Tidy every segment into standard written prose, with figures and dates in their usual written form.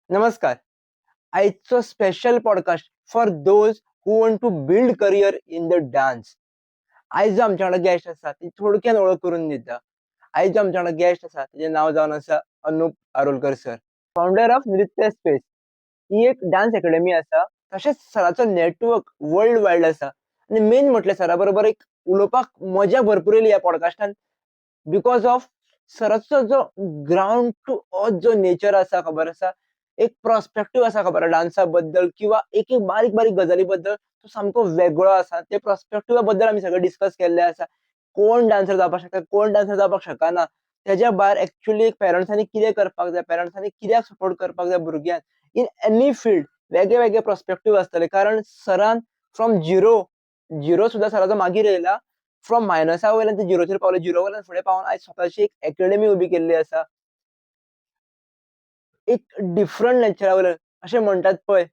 नमस्कार. आयचो special podcast for those who want to build career in the dance. आयज जो आमच्या वांगडा गेस्ट आसा ती थोडक्यान वळख करून दिता. आयज जो आमच्या वांगडा गेस्ट आसा तेजें नांव जावन आसा अनुप आरोलकर सर, फावंडर ऑफ नृत्य स्पेस. ही एक डान्स अकॅडमी आसा. तशेंच सराचो नेटवर्क वर्ल्ड वायड आसा आनी मेन म्हटल्यार सरा बरोबर एक उलोवपाक मजा भरपूर येयली ह्या पॉडकास्टान, because of सराचो जो ग्रावंड टू अर्थ जो नेचर आसा, खबर आसा, एक प्रोस्पेक्टीव आसा, खबर आसा, डान्सा बद्दल किंवा एक एक बारीक बारीक गजाली बद्दल तो सामको वेगळो आसा. ते प्रोस्पेक्टिवा बद्दल आमी सगळे डिस्कस केल्ले आसा. कोण डान्सर जावपाक शकता, कोण डान्सर जावपाक शकना, तेज्या भायर एक्चुअली पेरंट्सांनी कितें करपाक जाय, पेरंट्सांनी कित्याक सपोर्ट करपाक जाय भुरग्यांक इन एनी फिल्ड, वेगळे वेगळे प्रोस्पेक्टीव आसतले. कारण सरान फ्रॉम झिरो, झिरो सुद्दां सराचो मागीर येयला, फ्रॉम मायनसा वयल्यान ते झिरोचेर पावले, झिरो वयल्यान फुडें पावन आयज स्वताची एक अकॅडमी उबी केल्ली आसा. एक डिफरंट नेचरा वयल्यान, अशें म्हणटात पळय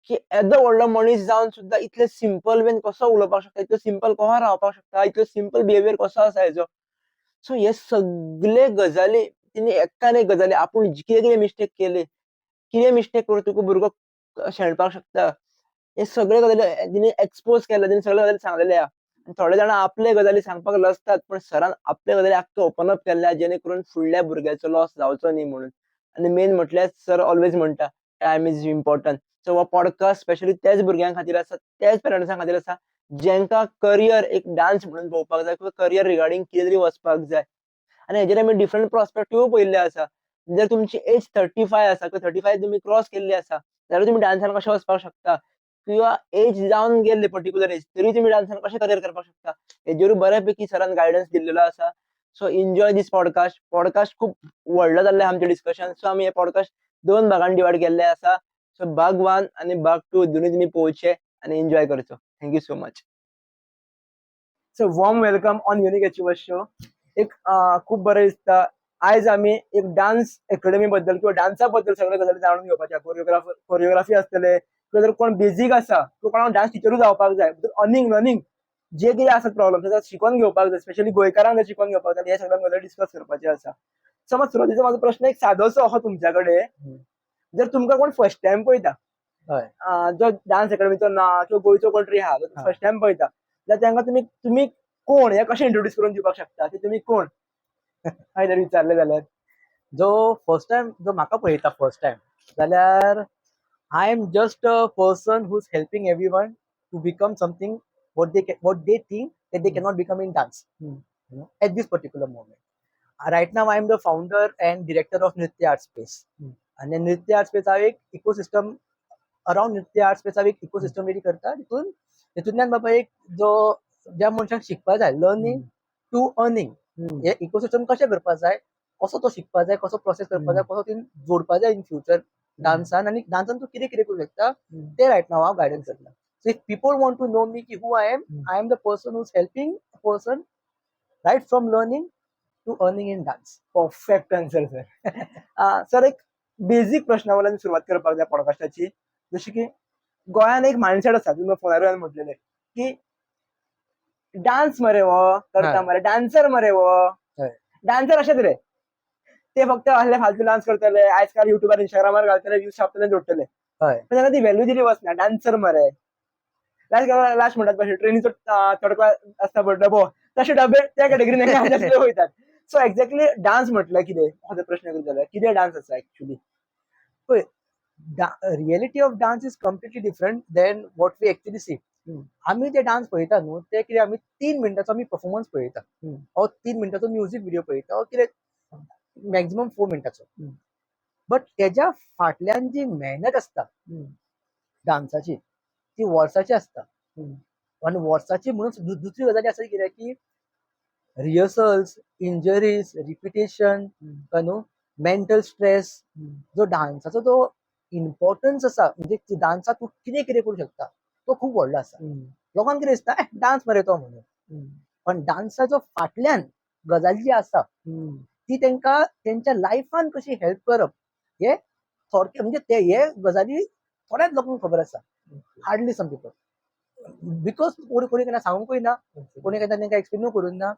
की येदो व्हडलो मनीस जावन सुद्दां इतले सिंपल वेन कसो उलोवपाक शकता, इतलो सिंपल कसो रावपाक शकता, इतलो सिंपल बिहेवियर कसो आसा हेजो. सो हे सगळे गजाली तिणी एकान एक गजाली, आपूण कितें कितें मिस्टेक केली, कितें मिस्टेक करून तुका भुरगो शेणपाक शकता, हे सगळे गजाली तिणी एक्सपोज केले, तिणी सगळे गजाली सांगलेले आहा. थोडे जाणां आपले गजाली सांगपाक लजतात, पण सरान आपले गजाली आख्खे ओपन अप केल्ले आहा, जेणे करून फुडल्या भुरग्याचो लॉस जावचो न्ही म्हणून. आनी मेन म्हटल्यार सर ऑलवेज म्हणटा, "Time is important." So हो पॉडकास्ट स्पेशली त्याच भुरग्यां खातीर आसा, त्याच पेरंट्सां खातीर आसा, जेंका करियर एक डान्स म्हणून पळोवपाक जाय किंवा करियर रिगार्डींग कितें तरी वचपाक जाय. आनी हेजेर आमी डिफरंट प्रोस्पेक्टीव पळयल्ले आसा. जर तुमची एज 35 आसा किंवा 35 तुमी क्रॉस केल्ली आसा जाल्यार तुमी डान्सान कशें वचपाक शकता, किंवा एज जावन गेल्ली पर्टिक्युलर एज तरी तुमी डान्सान कशें करियर करपाक शकता, हेजेरूय बऱ्यापैकी सरान गायडन्स दिल्लेलो आसा. So enjoy this podcast. Podcast खूप व्हडलो जाल्लें आमचें डिस्कशन. सो आमी हे पॉडकास्ट दोन भागान डिवायड केल्ले आसा. सो भाग वन आनी भाग टू दोनूय तुमी पळोवचे आनी एन्जॉय करचो. Thank you so much. So warm welcome on Unique Achiever Show. एक खूब बरें दिसता, आयज आमी एक डान्स अकॅडमी बद्दल किंवा डान्सा बद्दल सगळे गजाली जाणून घेवपाचे. कोरियोग्राफर, कोरियोग्राफी आसतले किंवा जर कोण बेजीक आसा किंवा कोणाक डान्स टिचरूय जावपाक जाय, अर्निंग, लर्निंग, जे कितें आसत प्रॉब्लम तेका शिकोवन घेवपाक जाय, स्पेशली गोंयकारांक जर शिकोवन घेवपाक जाय, हे सगळे गजाली डिस्कस करपाचे आसा. समज सुरवातीचो म्हाजो प्रश्न एक सादोसो आहा तुमच्या कडेन. जर तुमकां कोण फर्स्ट टायम पळयता, जो डान्स अकॅडमीचो ना किंवा गोंयचो कोण तरी आहा, फर्स्ट टायम पळयता जाल्यार तांकां तुमी कोण हे कशें इंट्रोड्यूस करून दिवपाक शकता की तुमी कोण, काय जर विचारलें जाल्यार? जो फर्स्ट टायम जो म्हाका पळयता फर्स्ट टायम जाल्यार, I am just a person who is helping everyone to become something what they think that they cannot become in dance at this particular moment. Right now, I am the founder and director of Nritya Art Space. आणि नृत्य art space हांव एक ecosystem, around नृत्य art space हांव एक ecosystem ready करता. तितूंतल्यान बाबा एक जो ज्या मनशाक शिकपा जाय, लर्निंग टू अर्निंग हे इकोसिस्टम कशें करपा जाय, कसो तो शिकपा जाय, कसो प्रोसेस करपा जाय, कसो तितून जोडपा जाय इन फ्युचर डान्सान आनी डान्सान तूं कितें कितें करूं शकता, ते रायट नाव हांव गायडन्स करता. So if people want to know me की who I am, I am the person who is helping person right from learning to earning in dance. Perfect answer, sir. Sir, एक basic प्रश्ना वयल्यान सुरवात करपाक जाय पॉडकास्टाची. जशें की गोंयान एक मायंडसेट आसा, तुमी फोनार म्हटलेले की डान्स मरे हो करता मरे, डान्सर मरे हो. डान्सर अशेच रे, ते फक्त असले फालतू डान्स करतले, आजकाल युट्यूबार, इंस्टाग्रामार घालतले, व्यूज छापतले, जोडटले. पण तांकां ती व्हॅल्यू दिली वचना. डान्सर मरे, लास्ट लास्ट म्हणटात कशें ट्रेनीचो तडको आसता पळय डबो, तशे डबे त्या कॅटेगरीन वयतात. सो एक्झॅक्टली डान्स म्हटल्यार कितें असो प्रश्न करता जाल्यार, कितें डान्स आसा actually? Reality of dance is completely different than what we actually see. आमी जे डान्स पळयता न्हू, ते कितें, आमी 3 मिनटाचो आमी परफॉर्मन्स पळयता ओ 3 मिनटाचो म्युजीक व्हिडिओ पळयता ओ कितें मॅक्झिमम 4 मिनटाचो. बट तेज्या फाटल्यान जी मेहनत आसता डान्साची, ती वर्साची आसता. आनी वर्साची म्हणून दुसरी गजाली आसा कितें की रिहर्सल्स, इंजरीज, रिपिटेशन, न्हू, मेंटल स्ट्रेस. जो डान्साचो जो इम्पॉर्टन्स आसा, म्हणजे डान्सात तूं कितें कितें करूं शकता, तो खूब व्हडलो आसा. लोकांक कितें दिसता, डान्स मरे तो म्हणून, पण डान्साचो फाटल्यान गजाली जी आसा, ती तांकां तेंच्या लायफान कशी हेल्प करप हे थोडके, म्हणजे ते हे गजाली थोड्याच लोकांक खबर आसा, हार्डली सम पिपल, because कोणी कोणी केन्ना सांगूंकूय ना, कोणी केन्ना तांकां एक्सप्लेनूय करूंक ना.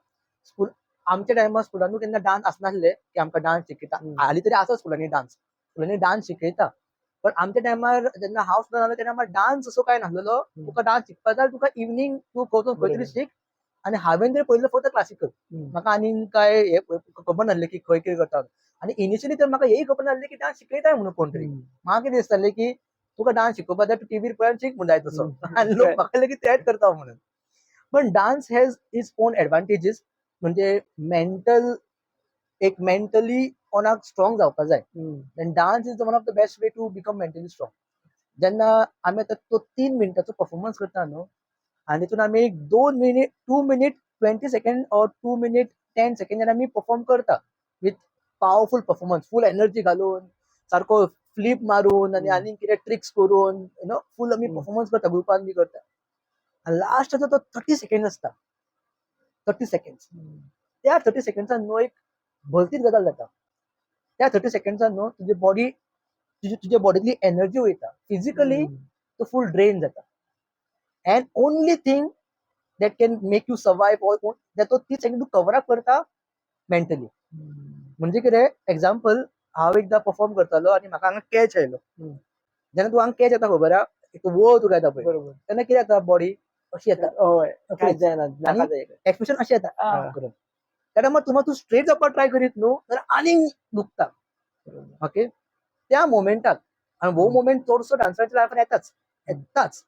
स्कूल, आमच्या टायमार स्कुलानूय केन्ना डान्स आसनासले की आमकां डान्स शिकयता. हालीं तरी आसा स्कुलांनी डान्स, स्कुलांनी डान्स शिकयता. पण आमच्या टायमार जेन्ना हांव सुद्दां जालो त्या टायमार डान्स असो काय नासलेलो. तुका डान्स शिकपा जाय, तुका इवनींग तूं वचून खंय तरी शीक. आनी हांवें तरी पयलें फक्त क्लासिकल, म्हाका आनीक काय हे खबर नासलें की खंय कितें करता. आनी इनिशियली तर म्हाका हेय खबर नासलें की डान्स शिकयताय म्हणून कोण तरी. म्हाका कितें दिसतालें की तुका डान्स शिकोवपा जाय, तूं टिवीर पळय शीक म्हूण जाय तसो, आनी लोक म्हाका लेगीत तेच करता म्हणून. पण dance has its own advantages. म्हणजे मेंटल एक मेंटली कोणाक स्ट्रॉंग जावपा जाय and dance is one of the best way to become mentally strong. जेन्ना आमी आतां तो 3 मिनटाचो परफॉर्मन्स करता न्हू, आनी तितून आमी एक 2 minute, 2 minute 20 second or 2 minute 10 second जेन्ना आमी परफॉर्म करता with powerful performance, full energy घालून, सारको फ्लिप मारून आनी आनी कितें ट्रिक्स करून, you know, फूल आमी परफॉर्मन्स करता, ग्रुपान बी करता, आनी लास्टाचो तो 30 सेकंड आसता, 30 सेकंड, त्या 30 सेकंड्सान न्हू एक भलतीच गजाल जाता. त्या 30 सेकंड्सान न्हू तुजी बॉडी, तुजी तुज्या बॉडींतली एनर्जी वयता, फिजिकली तो फूल ड्रेन जाता and only thing that can make you survive or तो 30 सेकंड तूं कवर अप करता मेंटली. म्हणजे कितें, एग्जाम्पल, हांव एकदां परफॉर्म करतालो आनी म्हाका हांगा कॅच आयलो. जेन्ना तूं हांगा कॅच येता, खबर आहा, एक वळ तुका येता पळय, तेन्ना कितें जाता, बॉडी अशी येता. हय, कांयच जायना. आनी एक्सप्रेशन अशें येता करून. त्या टायमार तुमा तूं स्ट्रेट जावपाक ट्राय करीत न्हू जाल्यार आनीक दुखता. ओके, त्या मोमेंटाक आनी हो मोमेंट चडसो डान्सराच्या लायफान येताच येताच.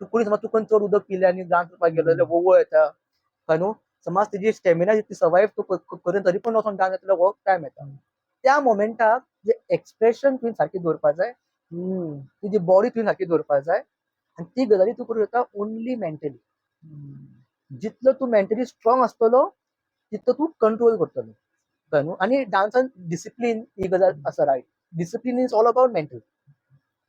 तूं कोणी समज तुकन चड उदक पिलें आनी डान्स करपाक गेलो जाल्यार वोवो येता, कळ्ळें न्हू. समज तुजी स्टेमिना जितली सर्वायव तूं करून तरी पण वचोन डान्स जातलो, हो टायम येता. त्या मोमेंटाक जे एक्सप्रेशन तुवें सारकें दवरपा जाय, तुजी बॉडी तुवें सारकी दवरपा जाय आनी ती गजाली तूं करूं शकता ओनली मेंटली. जितलो तूं मेंटली स्ट्रॉंग आसतलो तितलो तूं कंट्रोल करतलो, कळ्ळें न्हू. आनी डान्सान डिसिप्लीन ही गजाल आसा, right? Discipline is all about mental,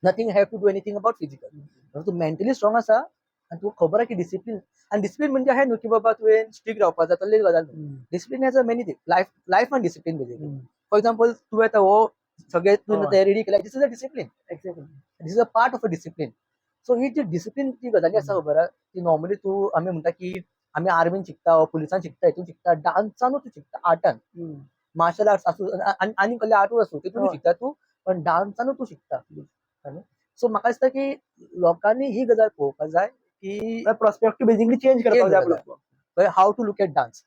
nothing have to do anything about physical. तूं मेंटली स्ट्रॉंग आसा आनी तुका खबर आहा की डिसिप्लीन, आनी डिसिप्लीन म्हणजे अशें न्हू की बाबा तुवें स्ट्रिक्ट रावपा जाय तसली गजाल न्हू. Discipline has a many thing, life लायफान discipline basically. For example, तुवें आतां हो सगळें तुवें तयारी केल्या, this is a discipline. This is a part of a discipline. So ही जी डिसिप्लीन ती गजाली आसा, खबर आहा, ती नॉर्मली तूं आमी म्हणटा की आमी आर्मीन शिकता, पुलिसान शिकता, हितून शिकता, डान्सानूच तूं शिकता, आर्टान, मार्शल आर्ट्स आसूं आनी कसले आर्टूच आसूं, तितून शिकता तूं, पण डान्सानूच तूं शिकता. सो म्हाका दिसता की लोकांनी ही गजाल पळोवपाक जाय की पर्सपेक्टिव बेसिकली चेंज करपाक जाय आपलो. How to look at dance.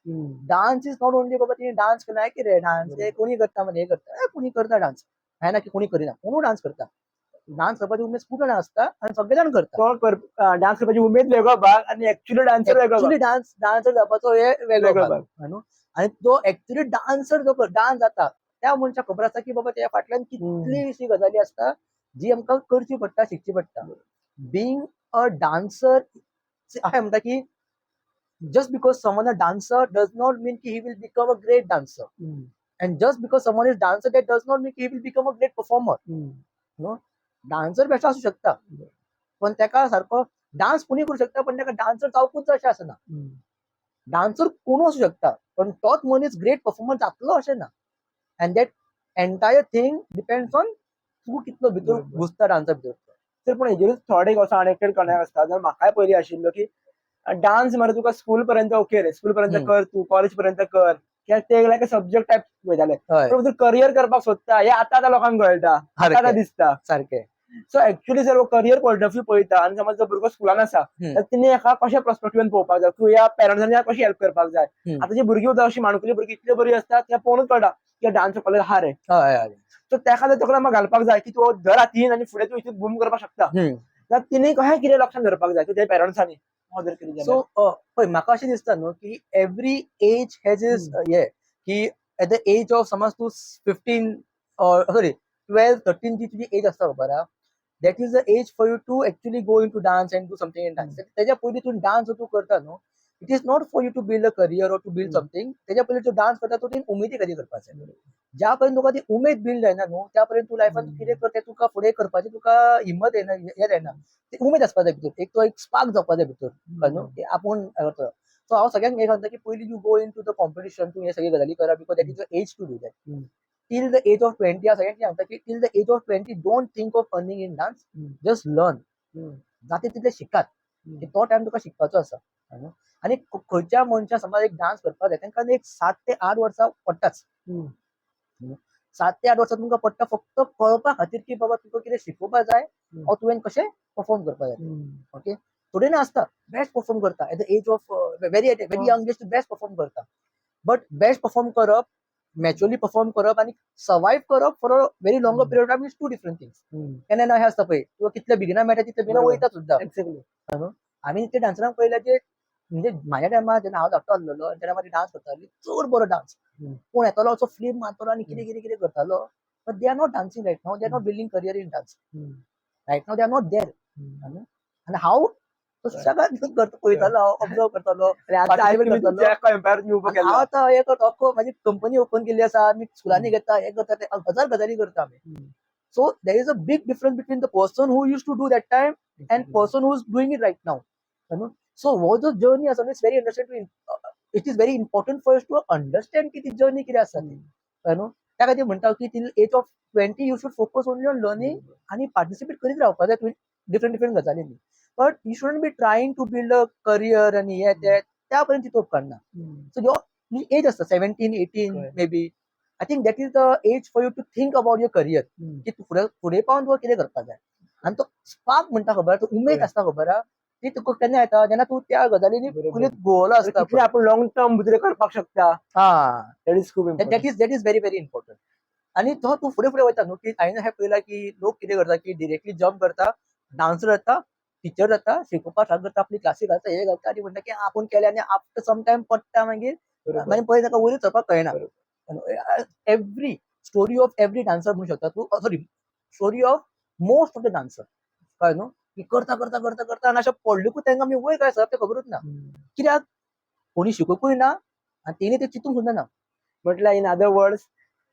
Dance is not only बाबा तिणे डान्स केला कितें डान्स कोणी करता म्हणजे हे करता, कोणी करता डान्स, हें ना की कोणी करिना, कोणूय डान्स करता. डान्स करपाची उमेद खूब जाणां आसता आनी सगळे जाण करता. तो डान्स करपाची उमेद वेगळो भाग आनी एक्चुअली डान्सर वेगळो. एक्चुअली डान्सर जावपाचो हे वेगळो भाग न्हू. आनी तो एक्चुअली डान्सर जो डान्स जाता त्या मनशाक खबर आसता की बाबा तेच्या फाटल्यान कितलीशी गजाली आसता जी आमकां करची पडटा, शिकची पडटा. बीइंग अ डान्सर, अशें म्हणटा की just because someone a dancer does not mean की he will become a great dancer, and just because someone is dancer that does not mean की he will become a great performer. न्हू, dancer बेश्टो आसूं शकता, पण तेका सारको dance कोणी करूं शकता, पण तेका डान्सर जावपूच जाय अशें आसना. डान्सर कोणू आसूं शकता, पण तोच मनीस ग्रेट परफॉर्मर जातलो अशें ना. And that entire thing depends on तूं कितलो भितर घुसता डान्सा भितर. सर, पूण हेजेरूच थोडे असो अनेक्टेड कनेक्ट आसता. जर म्हाकाय पयलीं आशिल्लो की डान्स मरे तुका स्कूल पर्यंत ओके रे, स्कूल पर्यंत कर, तूं कॉलेज पर्यंत कर, कित्याक ते लायक सब्जेक्ट टायप वयताले. पूण तूं करियर करपाक सोदता हे आतां आतां लोकांक कळटा, आतां आतां दिसता. सो एक्चुअली जर करियर पॉयंट ऑफ व्यू पळयता आनी समज जर भुरगो स्कुलान आसा जाल्यार तिणे हेका कशें पर्सपेक्टिवान पळोवपाक जाय, तूं ह्या पेरंट्सांनी कशी हेल्प करपाक जाय. आतां जी भुरगीं उरता अशी माणकुली भुरगीं इतली बरी आसता, ते पळोवनूच कळटा की डान्स कॉलेज आहा रे. हय हय सो तेका जर तकलेन घालपाक जाय की तूं धर हातीन आनी फुडें तूं हितून बूम करपाक शकता, जाल्यार तिणे कशें कितें लक्षात धरपाक जाय तुज्या पेरंट्सांनी जर कितें जाल्यार? सो पळय, म्हाका अशें दिसता न्हू की एवरी एज हेज is हे की एट the age of समज तूं 15, सॉरी, 12, 13 जी तुजी एज आसता, खबर आहा, that is the age for you to actually go into dance and do something in dance. तेज्या पयलीं तूं डान्स तूं करता न्हू, it is not for you to build a career or to build something. तेज्या पयलीं तूं डान्स करता तो तुवें उमेदी खातीर करपाचें. ज्या पर्यंत तुका ती उमेद बिल्ड जायना न्हू, त्या पर्यंत तूं लायफान कितें करता तुका फुडें करपाची तुका हिम्मत येना, हें जायना. ती उमेद आसपा जाय भितर, एक तो एक स्पार्क जावपा जाय भितर, कळ्ळें न्हू, की आपूण करता. सो हांव सगळ्यांक हें सांगता की पयलीं you go into the competition, तूं हे सगळे गजाली करा, because that is the age to do that. Till the age of 20, हांव सगळ्यांक सांगता की till the age of 20 don't think of earning in dance, just learn. जाता तितलें शिकात, तो टायम तुका शिकपाचो आसा. आनी खंयच्या मनशाक समज एक डान्स करपाक जाय, तांकां एक 7 ते 8 वर्सां पडटाच. 7 ते 8 वर्सां तुमकां पडटा फक्त कळपा खातीर की बाबा तुका कितें शिकोवपा जाय ऑर तुवें कशें परफॉर्म करपा जाय. ओके, थोडे ना आसता बेस्ट परफॉर्म करता at the age of very very young age, best perform करता. बट बेस्ट परफॉर्म करप, मॅच्युअरली परफॉर्म करप आनी सर्वायव करप for a very longer period time is two different things. केन्ना ना हें आसता पळय, तुका कितले बेगिना मेळटा तितले बेगिना वयता सुद्दां. आमी ते डान्सरांक पळयल्या जे, म्हणजे म्हाज्या टायमार जेन्ना हांव धाकटो आसलेलो त्या टायमार डान्स करताली, चड बरो डान्स कोण येतालो, असो फ्लिप मारतालो आनी कितें कितें कितें करतालो. But they are not dancing right now, they are not building career in dance right now, they are not there. आनी हांव सगळ्यात करता पळयतालो, हांव ऑब्जर्व करतालो. आनी आतां आयज Participate तुमी करतालो. तुमच्या एका एम्पायर तुमी उबो आनी केला. हांव आतां हें करता, अख्खो म्हाजी कंपनी ओपन केल्ली आसा, आमी स्कुलांनी घेता, हें करता, तें हजार गजाली करता आमी. So there is a big difference between the person who used to do that time and person who is doing it right now. So हो जो जर्नी आसा, it's very understand to it is very important for to understand की ती journey कितें आसा ती, कळ्ळें न्हू? त्या खातीर म्हणटा की till age of 20 you should focus only on learning आनी पार्टिसिपेट करीत रावपा जाय तुवें डिफरंट डिफरंट गजालींनी, but you shouldn't be trying to build a career आनी हे ते त्या पर्यंत चिंतप काडना. सो your age आसता 17 18 maybe, I think that is the age for you to think about your career, की तूं फुडें फुडें पावन तुका कितें करपाक जाय. आनी तो स्पार्क म्हणटा खबर आहा, तो उमेद आसता खबर आहा, ती तुका केन्ना येता जेन्ना तूं त्या गजालींनी फुडें गोवलो आसता. कितले आपण लॉंग टर्म भितर करपाक शकता, that is खूब. That is very very important. आनी तो तूं फुडें फुडें वयता न्हू, की हांवें हें पळयलां की लोक कितें करता की डिरेक्टली जम्प करता, डान्सर जाता, टिचर जाता, शिकोवपाक स्टार्ट करता, आपली क्लासी घालता, हे घालता आनी म्हणटा की आपूण केलें आनी आफ्टर सम टायम पडटा मागीर, मागीर पळय ताका वयर चडपाक कळना. Every story of every dancer म्हणू शकता तूं, sorry, story of most of the dancer, कळ्ळें न्हू, की करता करता करता करता आनी अशें पडलेकूच तांकां आमी वयर काय सरप तें खबरूच ना, कित्याक कोणी शिकोवपूय ना आनी तेणी तें चिंतूंक सुद्दां ना. म्हटल्यार इन अदर वर्ड्स,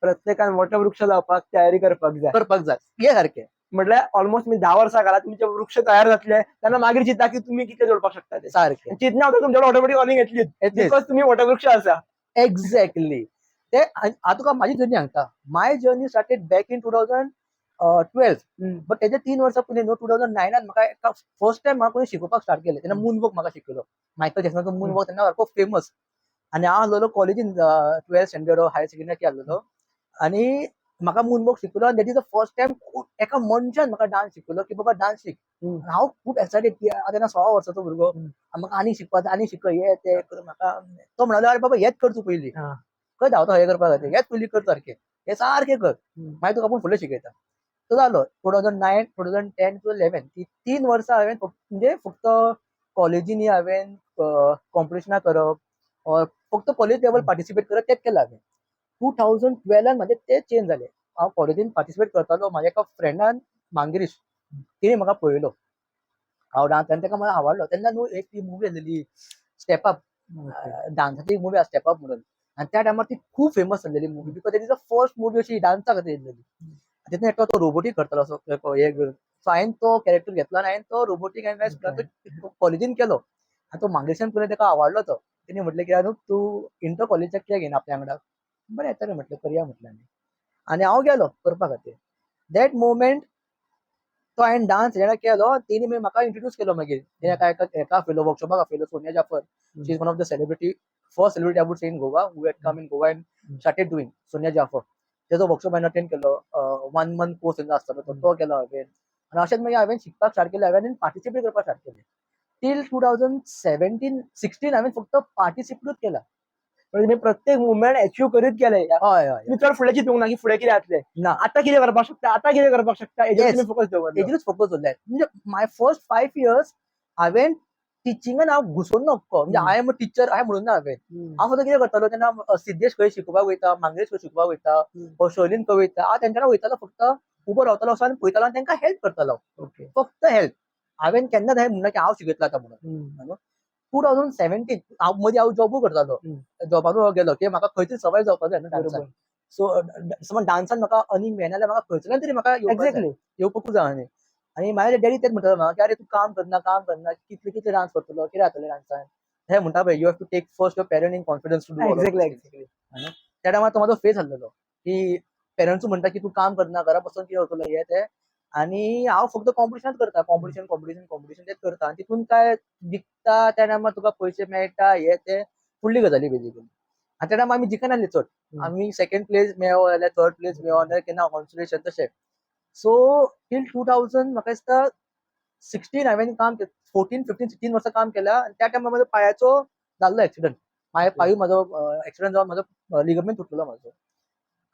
प्रत्येकान वटवृक्ष लावपाक तयारी करपाक जाय. करपाक जाय, हे सारकें. म्हटल्यार ऑलमोस्ट मी 10 वर्सां घाला, तुमचे वृक्ष तयार जातले तेन्ना मागीर चिंता की तुमी कितले जोडपाक शकता ते. चिंतना होता तुमच्याकडे ऑटोमॅटिक अर्निंग येतली because तुमी वटवृक्ष आसा. एक्झॅक्टली. ते हांव तुका म्हाजी जर्नी सांगता. My journey started back in 2012, but तेजे 3 वर्सां पयलीं न्हू, 2009 म्हाका एका फर्स्ट टायम म्हाका कोणी शिकोवपाक स्टार्ट केलें तेन्ना मून वॉक म्हाका शिकयलो. मायकल जॅक्सनाचो मून वॉक तेन्ना सारको फेमस आनी हांव आसलेलो कॉलेजीन, 12th standard, higher secondary आसलेलो आनी म्हाका मून वॉक शिकयलो. आनी that is the first time एका मनशान म्हाका डान्स शिकयलो की बाबा डान्स शीक. हांव खूब एक्सायटेड की हांव तेन्ना 16 वर्साचो भुरगो, म्हाका आनी शिकपाक जाय, आनी शिकय, हे ते करून म्हाका तो म्हणालो, अरे बाबा हेच कर तूं पयलीं, खंय धांवता हें करपा खातीर, हेच पयलीं कर, सारकें हे सारकें कर, मागीर तुका आपूण फुडलें शिकयता. तो जालो 2009, 2010 टू 11, ती 3 वर्सां हांवें म्हणजे फक्त कॉलेजींनी हांवें कॉम्पिटिशनां करप ऑर फक्त कॉलेज लेवल पार्टिसिपेट करप तेंच केलां हांवें. 2012 म्हाजें तें चेंज जालें. हांव कॉलेजीन पार्टिसिपेट करतालो, म्हाज्या एका फ्रेंडान मांगिरीश, तिणें म्हाका पळयलो हांव डान्स आनी ताका म्हाका आवडलो. तेन्ना न्हू एक ती मुवी आसलेली स्टेप अप, डान्साची एक मुवी आसा स्टेप अप म्हणून, आनी त्या टायमार ती खूब फेमस जाल्लेली movie because that is the first movie अशी डान्सा खातीर येयल्लेली. तितून एकटो तो रोबोटीक करतालो असो हे करून. सो हांवें तो कॅरेक्टर घेतलो आनी हांवें तो रोबोटीक हांवें कॉलेजीन केलो आनी तो मांगेशान पळयलो, ताका आवडलो तो. तेणी म्हटलें की अनुप, तूं इंटर कॉलेजाक कित्याक घेयना आपल्या वांगडा? बरें येता रे म्हटलें, करया म्हटलें. आनी आनी हांव गेलो करपा खातीर. That moment तो हांवें डान्स जेन्ना केलो, तेणी मागीर म्हाका इंट्रोड्यूस केलो. मागीर तेणें एका हेका आपयलो, वर्कशॉपाक आपयलो. Sonia Jaffer, she is one of the celebrity, first celebrity I would say in Goa who had come in Goa and started doing. Sonia Jafar, तेजो वर्कशॉप हांवें अटेंड केलो. वन मंथ कोर्स तेंचो आसतालो, तो तो केलो हांवें आनी अशेंच मागीर हांवें शिकपाक स्टार्ट केलें, हांवें पार्टिसिपेट करपाक स्टार्ट केलें टील 2017 16. हांवें फक्त पार्टिसिपेटूच केला. म्हणजे तुम्ही प्रत्येक मुवमेंट अचीव करीत गेले. हय हय तुम्ही चड फुडें चिंतूंक ना की फुडें कितें जातलें, ना. आता कितें करपाक शकता, आता कितें करपाक शकता हेजेर तुम्ही फोकस दवरलो. हेजेरूच फोकस दवरले. म्हणजे माय फर्स्ट 5 इयर्स हांवें टिचिंगान हांव घुसोन ना म्हणजे I am a teacher हांवें म्हणून ना. हांवें हांव फक्त कितें करतालो तेन्ना, सिद्धेश खंय शिकोवपाक वयता, मांगेश खंय शिकोवपाक वयता, शैलीन खंय वयता, हांव तेंच्या वांगडा वयतालो, फक्त उबो रावतालो असो आनी पळयतालो आनी तांकां हेल्प करतालो. फक्त हेल्प. हांवें केन्नाच हांवें म्हणना की हांव शिकयतलो आतां म्हणून. 2017 हांव मदीं हांव जॉबूय करतालो. जॉबानूय हांव गेलो की म्हाका खंय तरी सर्वायव जावपाक जाय न्हू डान्सान. सो समज डान्सान म्हाका अर्निंग मेळना जाल्यार म्हाका खंयच्यान तरी म्हाका येवपाक जाय. येवपाकूच जाय. आनी आनी म्हाजे डॅडी तेच म्हणटालो म्हाका की अरे तूं काम करना, काम करना, कितले कितले डान्स करतलो, कितें जातलें डान्सान? हे म्हणटा पळय, you have to take first your parent in confidence to do. त्या टायमार तो म्हाजो फेस आसलेलो की पेरंट्सूय म्हणटा की तूं काम करना, घरा बसून कितें करतलो, हे ते. आनी हांव फक्त कॉम्पिटिशनात करता, कॉम्पिटिशन, कॉम्पिटिशन, कॉम्पिटिशन तेच करता आनी तितून काय विकता त्या टायमार तुका पयशे मेळटा, हे ते फुडली गजाली बेजिकली. आनी त्या टायमार आमी जिखनासले चड. आमी सेकंड प्लेस मेळो जाल्यार थर्ड प्लेस मेळो नाल्यार केन्ना कॉन्सोलेशन तशें. सो टील 2000 म्हाका दिसता 16 हांवें काम, 14, 15, 16 वर्सां काम केलां. आनी त्या टायमार म्हजो पांयाचो जाल्लो एक्सिडंट. पांयूय म्हजो एक्सिडंट जावन म्हजो लिगमेंट तुटलेलो म्हजो.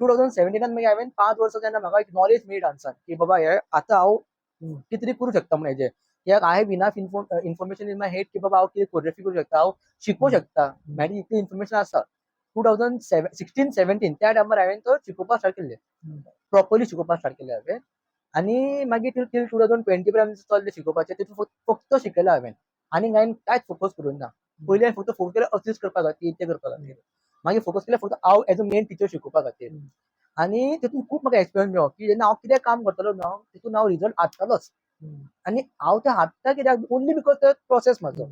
2017 मागीर हांवें 5 वर्सां जेन्ना म्हाका एक नॉलेज मेळ्ळी डान्सान की बाबा हे आतां हांव कितें तरी करूं शकता म्हण हेजें, कित्याक I have enough information in my head की बाबा हांव कितें कोरियोग्राफी करूं शकता, हांव शिकोवंक शकता, म्हाजे इतली इन्फॉर्मेशन आसा. 2016, 17 त्या टायमार हांवें तो शिकोवपाक स्टार्ट केल्लें, प्रॉपरली शिकोवपाक स्टार्ट केलें हांवें. आनी मागीर टील 2020 पर्यंत चल्लें शिकोवपाचें. तितून फक्त शिकयलें हांवें आनी हांवें कांयच फोकस करूंक ना. पयलीं हांवें फक्त फोकस केलें असिस्ट करपा खातीर, तें करपा खातीर. मागीर फोकस केलें फक्त हांव एज अ मेन टिचर शिकोवपा खातीर. आनी तितून खूब म्हाका एक्सपिरियन्स मेळ्ळो की जेन्ना हांव कितें काम करतलो न्हू, तितून हांव रिजल्ट हाडटलोच. आनी हांव ते हाडटा कित्याक, ओन्ली because ते प्रोसेस म्हजो.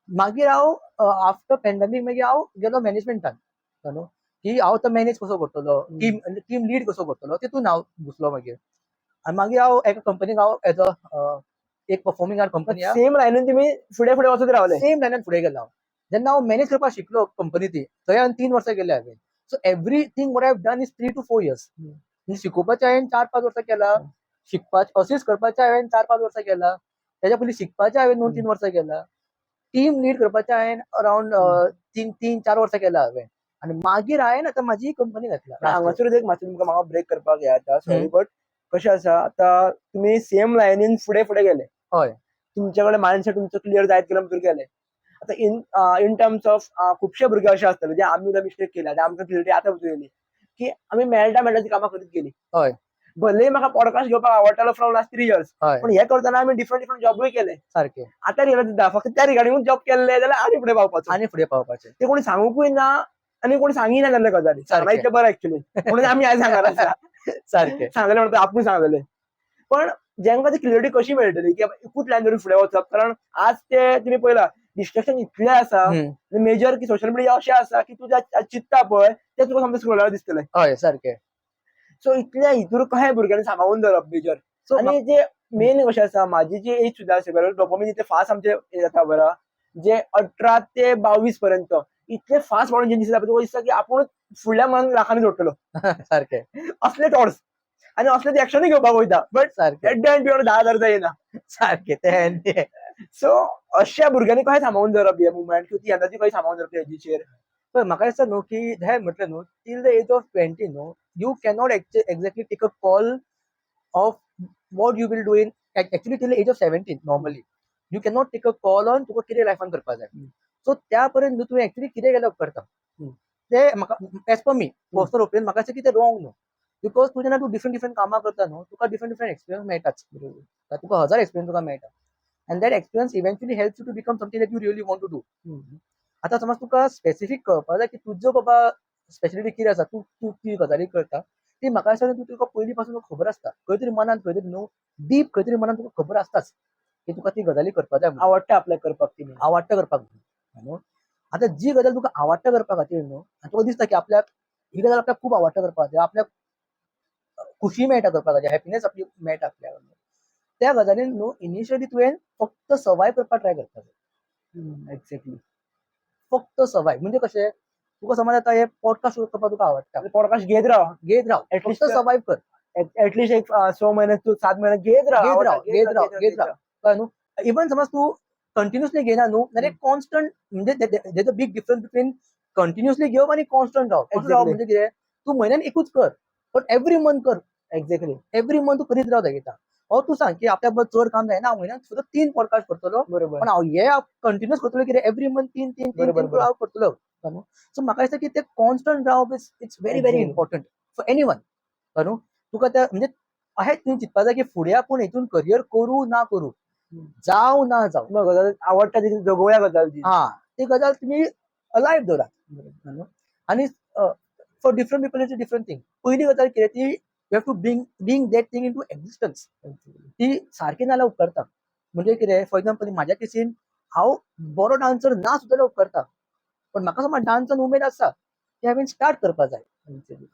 मागीर हांव आफ्टर पॅन्डेमीक मागीर हांव गेलो मॅनेजमेंटान न्हू, की हांव तो मॅनेज कसो करतलो, टीम टीम लीड कसो करतलो, तितून हांव घुसलो मागीर. आनी मागीर हांव एका कंपनीक हांव एज अ एक परफॉर्मिंग आर्ट कंपनी. सेम लायनीन तुमी फुडें फुडें वचत रावले. सेम लायनान फुडें गेलो हांव. जेन्ना हांव मॅनेज करपाक शिकलो कंपनी ती, थंय हांवें 3 वर्सां केले हांवें. So everything what I have done is 3 to 4 years. म्हणजे शिकोवपाचें हांवें 4-5 वर्सां केलां, शिकपाचें असिस्ट करपाचें हांवें 4-5 वर्सां केलां, तेच्या पयलीं शिकपाचें हांवें 2-3 वर्सां केलां, टीम लीड करपाचें हांवें अरावंड 3-4 वर्सां केलां हांवें. आनी मागीर हांवें आतां म्हाजी कंपनी घातल्या. हांगासर एक मातशें तुमकां म्हाका ब्रेक करपाक हे जाता, सॉरी, बट कशें आसा, आतां तुमी सेम लायनीन फुडें फुडें गेले. तुमचे कडेन मायंडसेट तुमचो क्लियर जायत गेलो भितर गेले. आतां इन टर्म्स ऑफ खुबशे भुरगे अशे आसतले जे आमी सुद्दां मिस्टेक केल्या आनी आमकां क्लियरिटी आतां भितर येयली की आमी मेळटा मेळटा ती कामां करीत गेली. भले म्हाका पॉडकास्ट घेवपाक आवडटालो फ्रॉम लास्ट 3 इयर्स, पण हे करतना आमी डिफरंट डिफरंट जॉबूय केले. आतां रियलायज जाता, फक्त त्या रिगार्डिंगूच जॉब केल्ले जाल्यार आनी फुडें पावपाचो. आनी फुडें पावपाचें. ते कोणी सांगूकूय ना आनी कोणी सांगिना जाल्ले गजाली. सांगला इतलें बरें एक्चुअली, म्हणून आमी आयज सांगणार आसा. सांगलें म्हणटा आपूण सांगलेलें, पण जेंका ती क्लियरिटी कशी मेळटली की एकूच लायन धरून फुडें वचप? कारण आज ते तुमी पळयला, डिस्ट्रक्शन इतलें आसा, मेजर की सोशल मिडिया अशें आसा की तूं चिंत्ता पळय ते तुका सामकें स्क्रोलार दिसतलें. हय सारकें सो इतल्या हितूर कशें भुरग्यांनी सांबाळून दवरप मेजर? सो आनी जे मेन कशें आसा, म्हाजी जी एज सुद्दां आसा, बरोबर, डोपामीन इतले फास्ट आमचे हे जाता बरं, जे 18 ते 22 पर्यंत इतले फास्ट वाडून जे दिसता, तुका दिसता की आपूण फुडल्या मंथ लाखांनी जोडटलो. असले थॉट्स आनी असले ते एक्शनूय घेवपाक वयता, but at the and 10,000 जायना. सारकें तें. सो अशा भुरग्यांनी कशें सांबाळून दवरप हे मुवमेंट, किंवा ती एनर्जी कशी सांबाळून दवरप हेजीचेर? पळय, म्हाका दिसता न्हू की हे म्हटलें न्हू, till the age of 20 न्हू, you cannot exactly take a call of what you will do in, actually till age of 17 normally you cannot take a call on तुका कितें लायफान करपाक जाय. सो त्या पर्यंत न्हू तुवें एक्चुअली कितें केल्यार उपकारता ते म्हाका, as per me personal opinion, म्हाका दिसता की ते रॉंग न्हू, because तूं जेन्ना तूं डिफरंट डिफरंट कामां करता न्हू, तुका डिफरंट डिफरंट एक्सपिरियन्स मेळटाच. तुका हजार एक्सपिरियन्स तुका मेळटा and that experience eventually helps you to become something that you really want to do. आतां समज तुका स्पेसिफीक कळपाक जाय की तुजो बाबा स्पेशलिटी कितें आसा, तूं तूं ती गजाली करता ती, म्हाका दिसता तूं तुका पयलीं पासून खबर आसता खंय तरी मनान, खंय तरी न्हू डीप खंय तरी मनान तुका खबर आसताच की तुका ती गजाली करपाक जाय म्हणून. आवडटा आपल्याक करपाक ती. आवडटा करपाक न्हू. आतां जी गजाल तुका आवडटा करपा खातीर न्हू, आनी तुका दिसता की आपल्याक ही गजाल आपल्याक खूब आवडटा करपा खातीर, आपल्याक खुशी मेळटा करपा खातीर, हॅपीनेस आपली मेळटा आपल्याक, त्या गजालीन न्हू इनिशियली तुवें फक्त सर्वायव करपाक ट्राय करपाक जाय. फक्त सर्वायव म्हणजे कशें, तुका समज आतां हे पॉडकास्ट करपाक तुका आवडटा, पॉडकास्ट घेत राव. घेत राव. At फक्त least- survive कर. एटलिस्ट एक 6 महिने तूं 7 महिने घेत राव. घेत आवडटा, राव, घेत राव, घेत राव. कळ्ळें न्हू? इवन समज तूं कंटिन्युअसली घेयना न्हू जाल्यार कॉन्स्टंट, म्हणजे there's a big difference between continuously घेवप आनी कॉन्स्टंट रावप. कॉन्स्टंट रावप म्हणजे कितें, तूं म्हयन्यान एकूच कर, पण एवरी मंथ कर. एवरी मंथ तूं करीत राव दाखयता. हो तूं सांग की आपल्या बरोबर चड काम जायना, हांव म्हयन्याक सुद्दां तीन पॉडकास्ट करतलो, पण हांव हे कंटिन्युअस करतलो कितें, एवरी मंथ तीन तीन तीन तीन हांव करतलो. सो म्हाका दिसता की ते कॉन्स्टंट रावप is it's very very important for anyone. न्हू तुका त्या म्हणजे अशें तुवें चिंतपा जाय की फुडें आपूण हितून करियर करूं ना करूं, जावं ना जावं, मग गजाल आवडटा ती जगोवया गजाल ती. हा, ती गजाल तुमी अलायव दवरात न्हू. आनी for different people it's a different thing. पयली गजाल कितें ती, you have to bring that thing into existence. ती सारकी नाल्यार उपकारता. म्हणजे कितें, फॉर एक्झाम्पल म्हाज्या केसीन हांव बरो डान्सर ना सुद्दां जाल्यार उपकारता, पण म्हाका समज डान्सान उमेद आसा ती हांवें स्टार्ट करपाक जाय.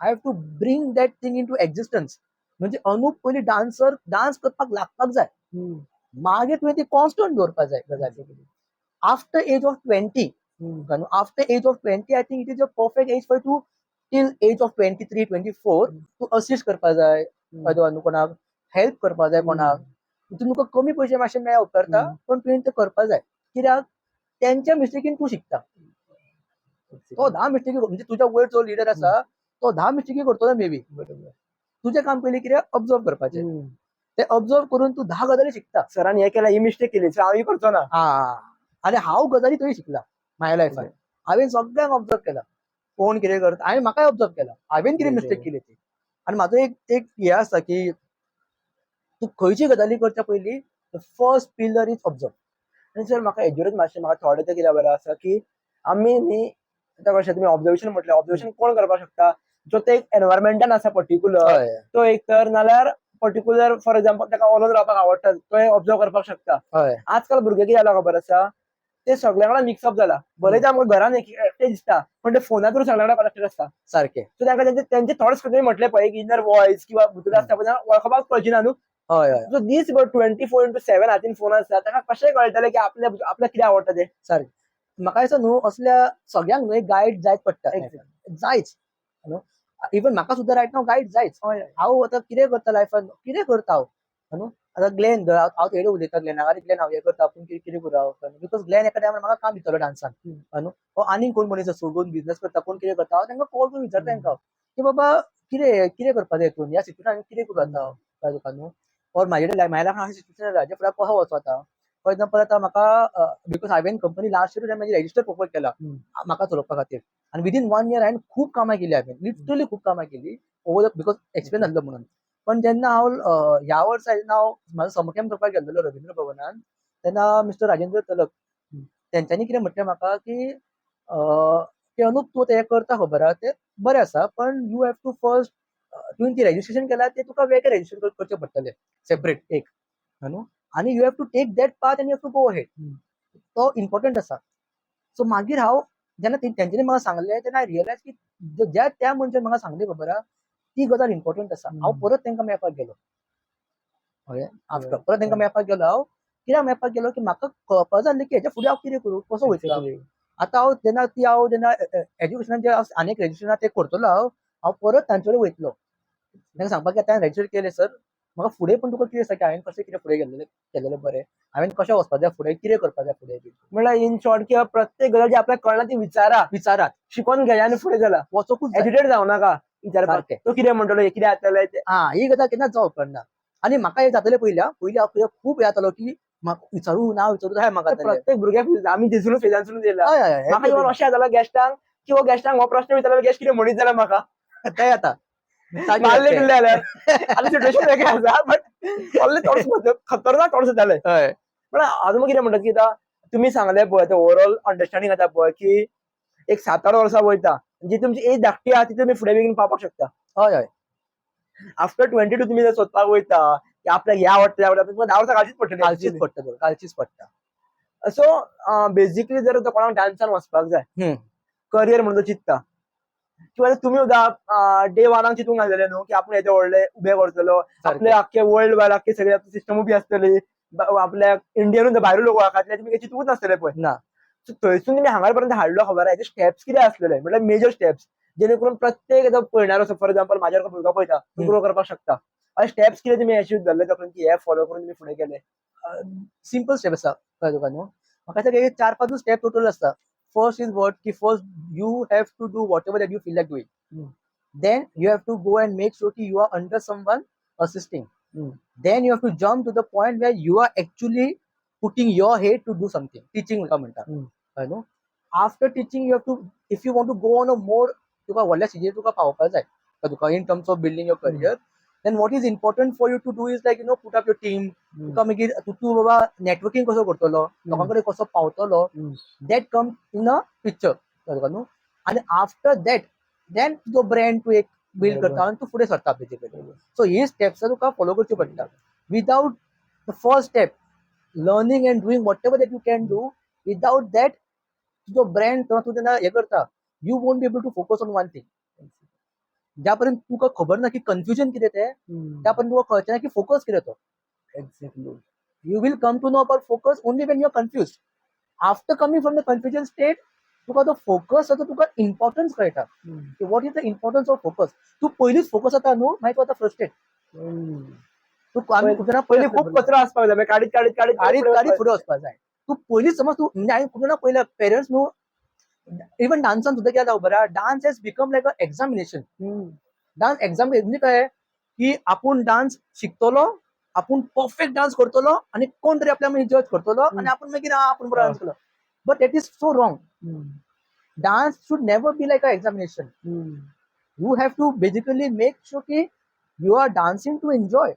I have to bring that thing into existence. म्हणजे अनुप पयलीं डान्सर डान्स करपाक लागपाक जाय, मागीर तुवें ती कॉन्स्टंट दवरपाक जाय गजाली. After age of 20. After age of 20, I think it is a perfect age for to till age of 23, 24 तूं असिस्ट करपा जाय. कळ्ळें न्हू? कोणाक हेल्प करपा जाय कोणाक. तितून तुका कमी पयशे मातशे मेळ्ळे उपकारता, पण तुवें ते करपा जाय, कित्याक तेंच्या मिस्टेकीन तूं शिकता. तो 10 मिस्टेकी, म्हणजे तुज्या वयर जो लिडर आसा तो 10 मिस्टेकी करतलो मे बी. तुजें काम पयलीं कितें, ऑब्जर्व करपाचें. ते ऑब्जर्व करून तूं 10 गजाली शिकता. सरान हे केला, ही मिस्टेक केली, सो हांव ही करचो ना. हा, आनी हांव गजाली थंय शिकला म्हाज्या लायफान. हांवें सगळ्यांक ऑब्जर्व केला, कोण कितें करता. हांवें म्हाकाय ऑब्जर्व केला, हांवें कितें मिस्टेक केली ती. आनी म्हाजो एक एक हें आसा की तूं खंयची गजाली करच्या पयलीं the first pillar is observe. आनी सर, म्हाका हेजेरूच मातशें म्हाका थोडें तें कितें बरें आसा की आमी न्ही आतां कशें तुमी ऑब्जर्वेशन म्हटलें, ऑब्जर्वेशन कोण करपाक शकता? जो ते एक एनवायरमेंटान आसा पर्टिक्युलर तो एक तर, नाल्यार पर्टिक्युलर फॉर एक्झाम्पल ताका ऑलोन रावपाक आवडटा, तो ऑब्जर्व करपाक शकता. आजकाल भुरगे कितें जाला खबर आसा, ते सगळ्या कडेन मिक्सअप जाला. भले ते आमकां घरान एकटे दिसता, पण ते फोना थ्रू सगळ्या कडेन कनेक्टेड आसता. सो तांकां तेंचे थॉट्स तुमी म्हटले पळय की इनर वॉयस किंवा भितर आसता, पण वळखपाक कळची ना न्हू. हय हय सो दीसभर 24x7 हातीन फोन आसता, ताका कशें कळटलें की आपल्या आपल्याक कितें आवडटा तें? सारकें. म्हाका दिसता न्हू, असल्या सगळ्यांक न्हू एक गायड जायच पडटा, जायच न्हू. इवन म्हाका सुद्दां रायट नाव गायड जायच. हांव आतां कितें करता लायफान, कितें करता हांव न्हू. आतां ग्लॅन धर, हांव तेडे उलयता ग्लॅनाक, आरे ग्लॅन, हांव हें करता, आपूण कितें कितें करूं हांव? Because Glenn एका टायमार म्हाका काम दितलो डान्सान न्हू. हो आनीक कोण मनीस आसूं, कोण बिजनस करता, कोण कितें करता, हांव तांकां कॉल करून विचारता तांकां की बाबा कितें कितें करपा जाय हितून, ह्या सिट्युएशन हांवें कितें करूं आतां, कळ्ळें तुका न्हू? ऑर म्हाजे म्हाज्या लायफान अशें सिट्युएशन जालां हाजे फुडें कसो वचो आतां? फॉर एक्झाम्पल, आतां म्हाका because हांवें कंपनी लास्ट इयर म्हाजी रेजिस्टर प्रॉपर केला म्हाका चलोवपा खातीर आनी विदीन वन इयर हांवें खूब कामां केली, हांवें लिटरली खूब कामां केली ओवर the, because experience आसलो म्हणून. पण जेन्ना हांव ह्या वर्सा जेन्ना हांव म्हाजो समर कॅम्प करपाक गेल्लो रवींद्र भवनान, तेन्ना मिस्टर राजेंद्र तलक तेंच्यांनी कितें म्हटलें म्हाका की अनुप, तूं तें करता खबर आहा, तें बरें आसा, पण you have to first, तुवें ती रेजिस्ट्रेशन केलां तें तुका वेगळें रेजिस्टर करचें पडटलें सेपरेट एक न्हू, आनी you have to take that path and you have to go ahead, तो इम्पॉर्टंट आसा. सो मागीर हांव जेन्ना तेंच्यांनी म्हाका सांगलें तेन्ना I realise की ज्या त्या मनशान म्हाका सांगली खबर आहा ती गजाल इम्पॉर्टंट आसा. हांव परत तांकां मेळपाक गेलो. हय, आफ्टर परत तांकां मेळपाक गेलो हांव. कित्याक मेळपाक गेलो की म्हाका कळपाक जाय आसलें की हेच्या फुडें हांव कितें करूं, कसो वयतलो. आतां हांव जेन्ना ती हांव जेन्ना एज्युकेशनान जे आनीक रेजिस्ट्रेशन तें करतलो, हांव हांव परत तांचे कडेन वयतलो तांकां सांगपाक की आतां हांवें रेजिस्टर केलें सर, म्हाका फुडें पण तुका कितें आसा की हांवें कशें कितें फुडें गेल्लें केलेलें बरें, हांवें कशें वचपाक जाय फुडें, कितें करपाक जाय फुडें बी. म्हणल्यार इन शॉर्ट किंवा प्रत्येक गजाल जी आपल्याक कळना ती विचारा. विचारात. शिकोन घेया आनी फुडें चला. वचोकूच जाय. एज्युकेट जावं नाका विचारपाक. तो कितें म्हणटलो, हे कितें जातलें तें. हा, ही गजाल केन्नाच जावं उपकारना. आनी म्हाका हें जातलें पयलीं, आं, पयलीं हांव कित्याक खूब हें जातालो की म्हाका विचारूं ना विचारूं जाय म्हाका जातलें. प्रत्येक भुरग्याक आमी दिसून फेजानसून येयला. हय हय हय म्हाका इवन अशें जातालो गेस्टांक की हो गेस्टांक हो प्रश्न विचारलो, गेस्ट कितें म्हणीत जाल्यार म्हाका तें जाता. मारले बिल्ले जाल्यार आतां सिट्युएशन वेगळें आसा, बट व्हडले थोडस खतरनाक थोडस जालें. पण आजून कितें म्हणटा की आतां तुमी सांगलें पळय, आतां ओवरऑल अंडरस्टँडींग आतां पळय की एक 7-8 वर्सां वयता, जी तुमची एज धाकटी आहा ती तुमी फुडें बेगीन पावपाक शकता. हय हय आफ्टर 22 तुमी जर सोदपाक वयता की आपल्याक हें आवडटा तें आवडटा, तुमकां 10 वर्सां घालचीच पडटली. घालचीच पडटा, घालचीच पडटा. सो बेसिकली जर आतां कोणाक डान्सान वचपाक जाय, करियर म्हणून तो चिंतता, किंवा तुमी सुद्दां डे वनाक चिंतूंक घालतले न्हू की आपूण येदे व्हडले उबे करतलो, आपले आख्खे वर्ल्ड वायड आख्खे सगळे सिस्टम उबी आसतली, आपल्या इंडियनूच भायरूय लोक वळखतले, तुमी चिंतूच नासतले पळय. ना. सो थंयसून तुमी हांगा पर्यंत हाडलो खबर आहा, हेचे स्टेप्स कितें आसलेले, म्हटल्यार मेजर स्टेप्स जेणे करून प्रत्येक आतां पळयणारो आसा, फॉर एक्झाम्पल म्हाज्या सारको भुरगो पळयता, तो ग्रो करपाक शकता, अशे स्टेप्स कितें तुमी अचीव जाल्ले तकलेन की हे फॉलो करून तुमी फुडें गेले? सिंपल स्टेप आसा, कळ्ळें तुका न्हू? म्हाका दिसता की 4-5 स्टेप टोटल आसता. फर्स्ट is what की first you have to do whatever that you feel like doing. Then you have to go and make sure की you are under someone assisting. Then you have to jump to the point where you are actually putting your head to do something, teaching तुका म्हणटा, कळ्ळें न्हू? After teaching you have to, if you want to go on a more, तुका व्हडल्या स्टेजीर तुका पावपाक जाय तुका in terms of building your career, then what is important for you to do is like put up your team. तुका मागीर तूं बाबा नेटवर्किंग कसो करतलो, लोकां कडेन कसो पावतलो, that come in a picture, कळ्ळें तुका न्हू? आनी आफ्टर that then तुजो ब्रँड तूं एक बिल्ड करता आनी तूं फुडें सरता बेजिकली. सो ही स्टेप्स तुका फॉलो करच्यो पडटा. Without the first step, learning and doing whatever that you can do, without that तुजो ब्रँड तूं जेन्ना हें करता, you won't be able to focus on one thing. ज्या पर्यंत तुका खबर ना की कन्फ्युजन कितें तें, त्या पर्यंत तुका कळचें ना की फोकस कितें तो. You will come to know about focus only when you are confused. After coming from the confusion state, तुका तो फोकस आतां तुका इम्पॉर्टन्स कळटा की what is the importance of focus. तूं पयलींच फोकस जाता न्हू, मागीर तूं आतां फ्रस्ट्रेट. तूं आमी खूब जाणां पयलीं खूब कचरो आसपाक जाय, मागीर काडीत काडीत काडीत काडीत काडीत फुडें वचपाक जाय. तूं पयलींच समज तूं म्हणजे हांवें खूब जाणां पयल्या पेरंट्स न्हू, इवन डान्सान सुद्दां कितें जाता खबर आहा, dance has become like a examination. Dance exam म्हणजे काय की आपूण डान्स शिकतलो, आपूण परफेक्ट डान्स करतलो आनी कोण तरी आपल्या मागीर जज करतलो आनी आपूण मागीर आपूण बरो डान्स केलो. But that is so wrong. Dance should never be like a examination. You have to basically make sure की you are dancing to enjoy.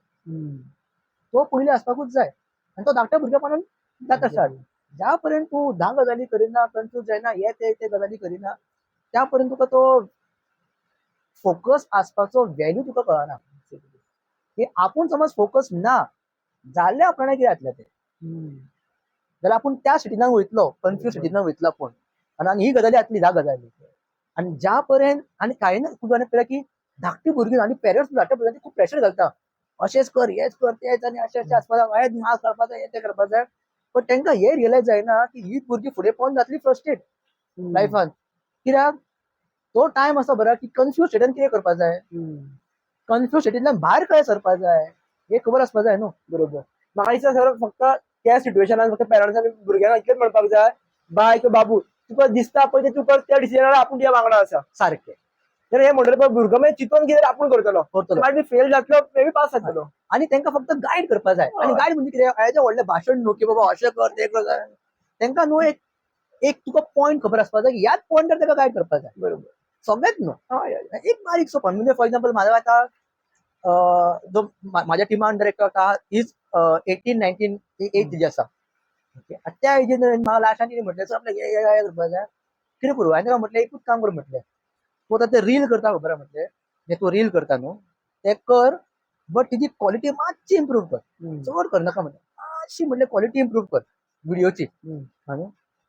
तो पयलीं आसपाकूच जाय आनी तो धाकट्या भुरगेपणान जाता स्टार्ट. ज्या पर्यंत तूं धा गजाली करिना, कन्फ्यूज जायना, हे ते ते गजाली करिना, त्या पर्यंत तुका तो फोकस आसपाचो व्हॅल्यू तुका कळना की आपूण समज फोकस ना जाल्यार आपणाक कितें जातलें तें. जाल्यार आपूण त्या सिटीनान वयतलो, कन्फ्यूज सिटीनान वयतलो आपूण आनी ही गजाली जातली धा गजाली. आनी ज्या पर्यंत आनी कांय ना खूब जाणां पळयला की धाकटी भुरगीं आनी पेरंट्स धाकट्या भुरग्यांक खूब प्रेशर घालता, अशेंच कर, हेंच कर, तेंच आनी अशें अशें आसपाक जाय, हेंच मार्क्स काडपाक जाय, हें तें करपाक जाय. पण तांकां हें रियलायज जायना की ही भुरगीं फुडें पळोवन जातली फ्रस्ट्रेट लायफान. कित्याक तो टायम आसा बरो की कन्फ्यूज स्टेटान कितें करपाक जाय, कन्फ्यूज स्टेटींतल्यान भायर कशें सरपाक जाय हें खबर आसपाक जाय न्हू. बरोबर. म्हाका दिसता सर फक्त त्या सिट्युएशनान फक्त पेरंट्सांनी भुरग्यांक इतलेंच म्हणपाक जाय, बाय किंवा बाबू तुका दिसता पळय तें तूं कर, त्या डिसिजनार आपूण तुज्या वांगडा आसा. सारकें. तर हे म्हणटलें पळय भुरगो मागीर चिंतून कितें आपूण करतलो, करतलो. मागीर फेल जातलो, मे बी पास जातलो. आनी तांकां फक्त गायड करपाक जाय. आनी गायड म्हणजे कितें, येदें व्हडलें भाशण न्हू की बाबा अशें कर तें कर. तांकां न्हू एक एक तुका पॉयंट खबर आसपाक जाय की ह्याच पॉयंटार ताका गायड करपाक जाय. बरोबर. सगळेच न्हू, हय हय एक बारीकसो पॉयंट. म्हणजे फॉर एक्झाम्पल म्हाजो आतां जो म्हाज्या टिमा अंडर एकटो आसा, is 18-19 as तेजी आसा. ओके, त्या एजीन म्हाका लास्टान कितें म्हटलें, सर आपल्याक हें करपाक जाय, कितें करूं. हांवें ताका म्हटलें एकूच काम कर म्हटलें, तूं आतां तें रील करता खबर आहा म्हटलें, जें तूं रील करता न्हू तें कर, बट तिजी क्वॉलिटी मातशी इम्प्रूव कर, चड करनाका म्हटलें, मातशी म्हटलें क्वॉलिटी इम्प्रूव कर व्हिडियोची.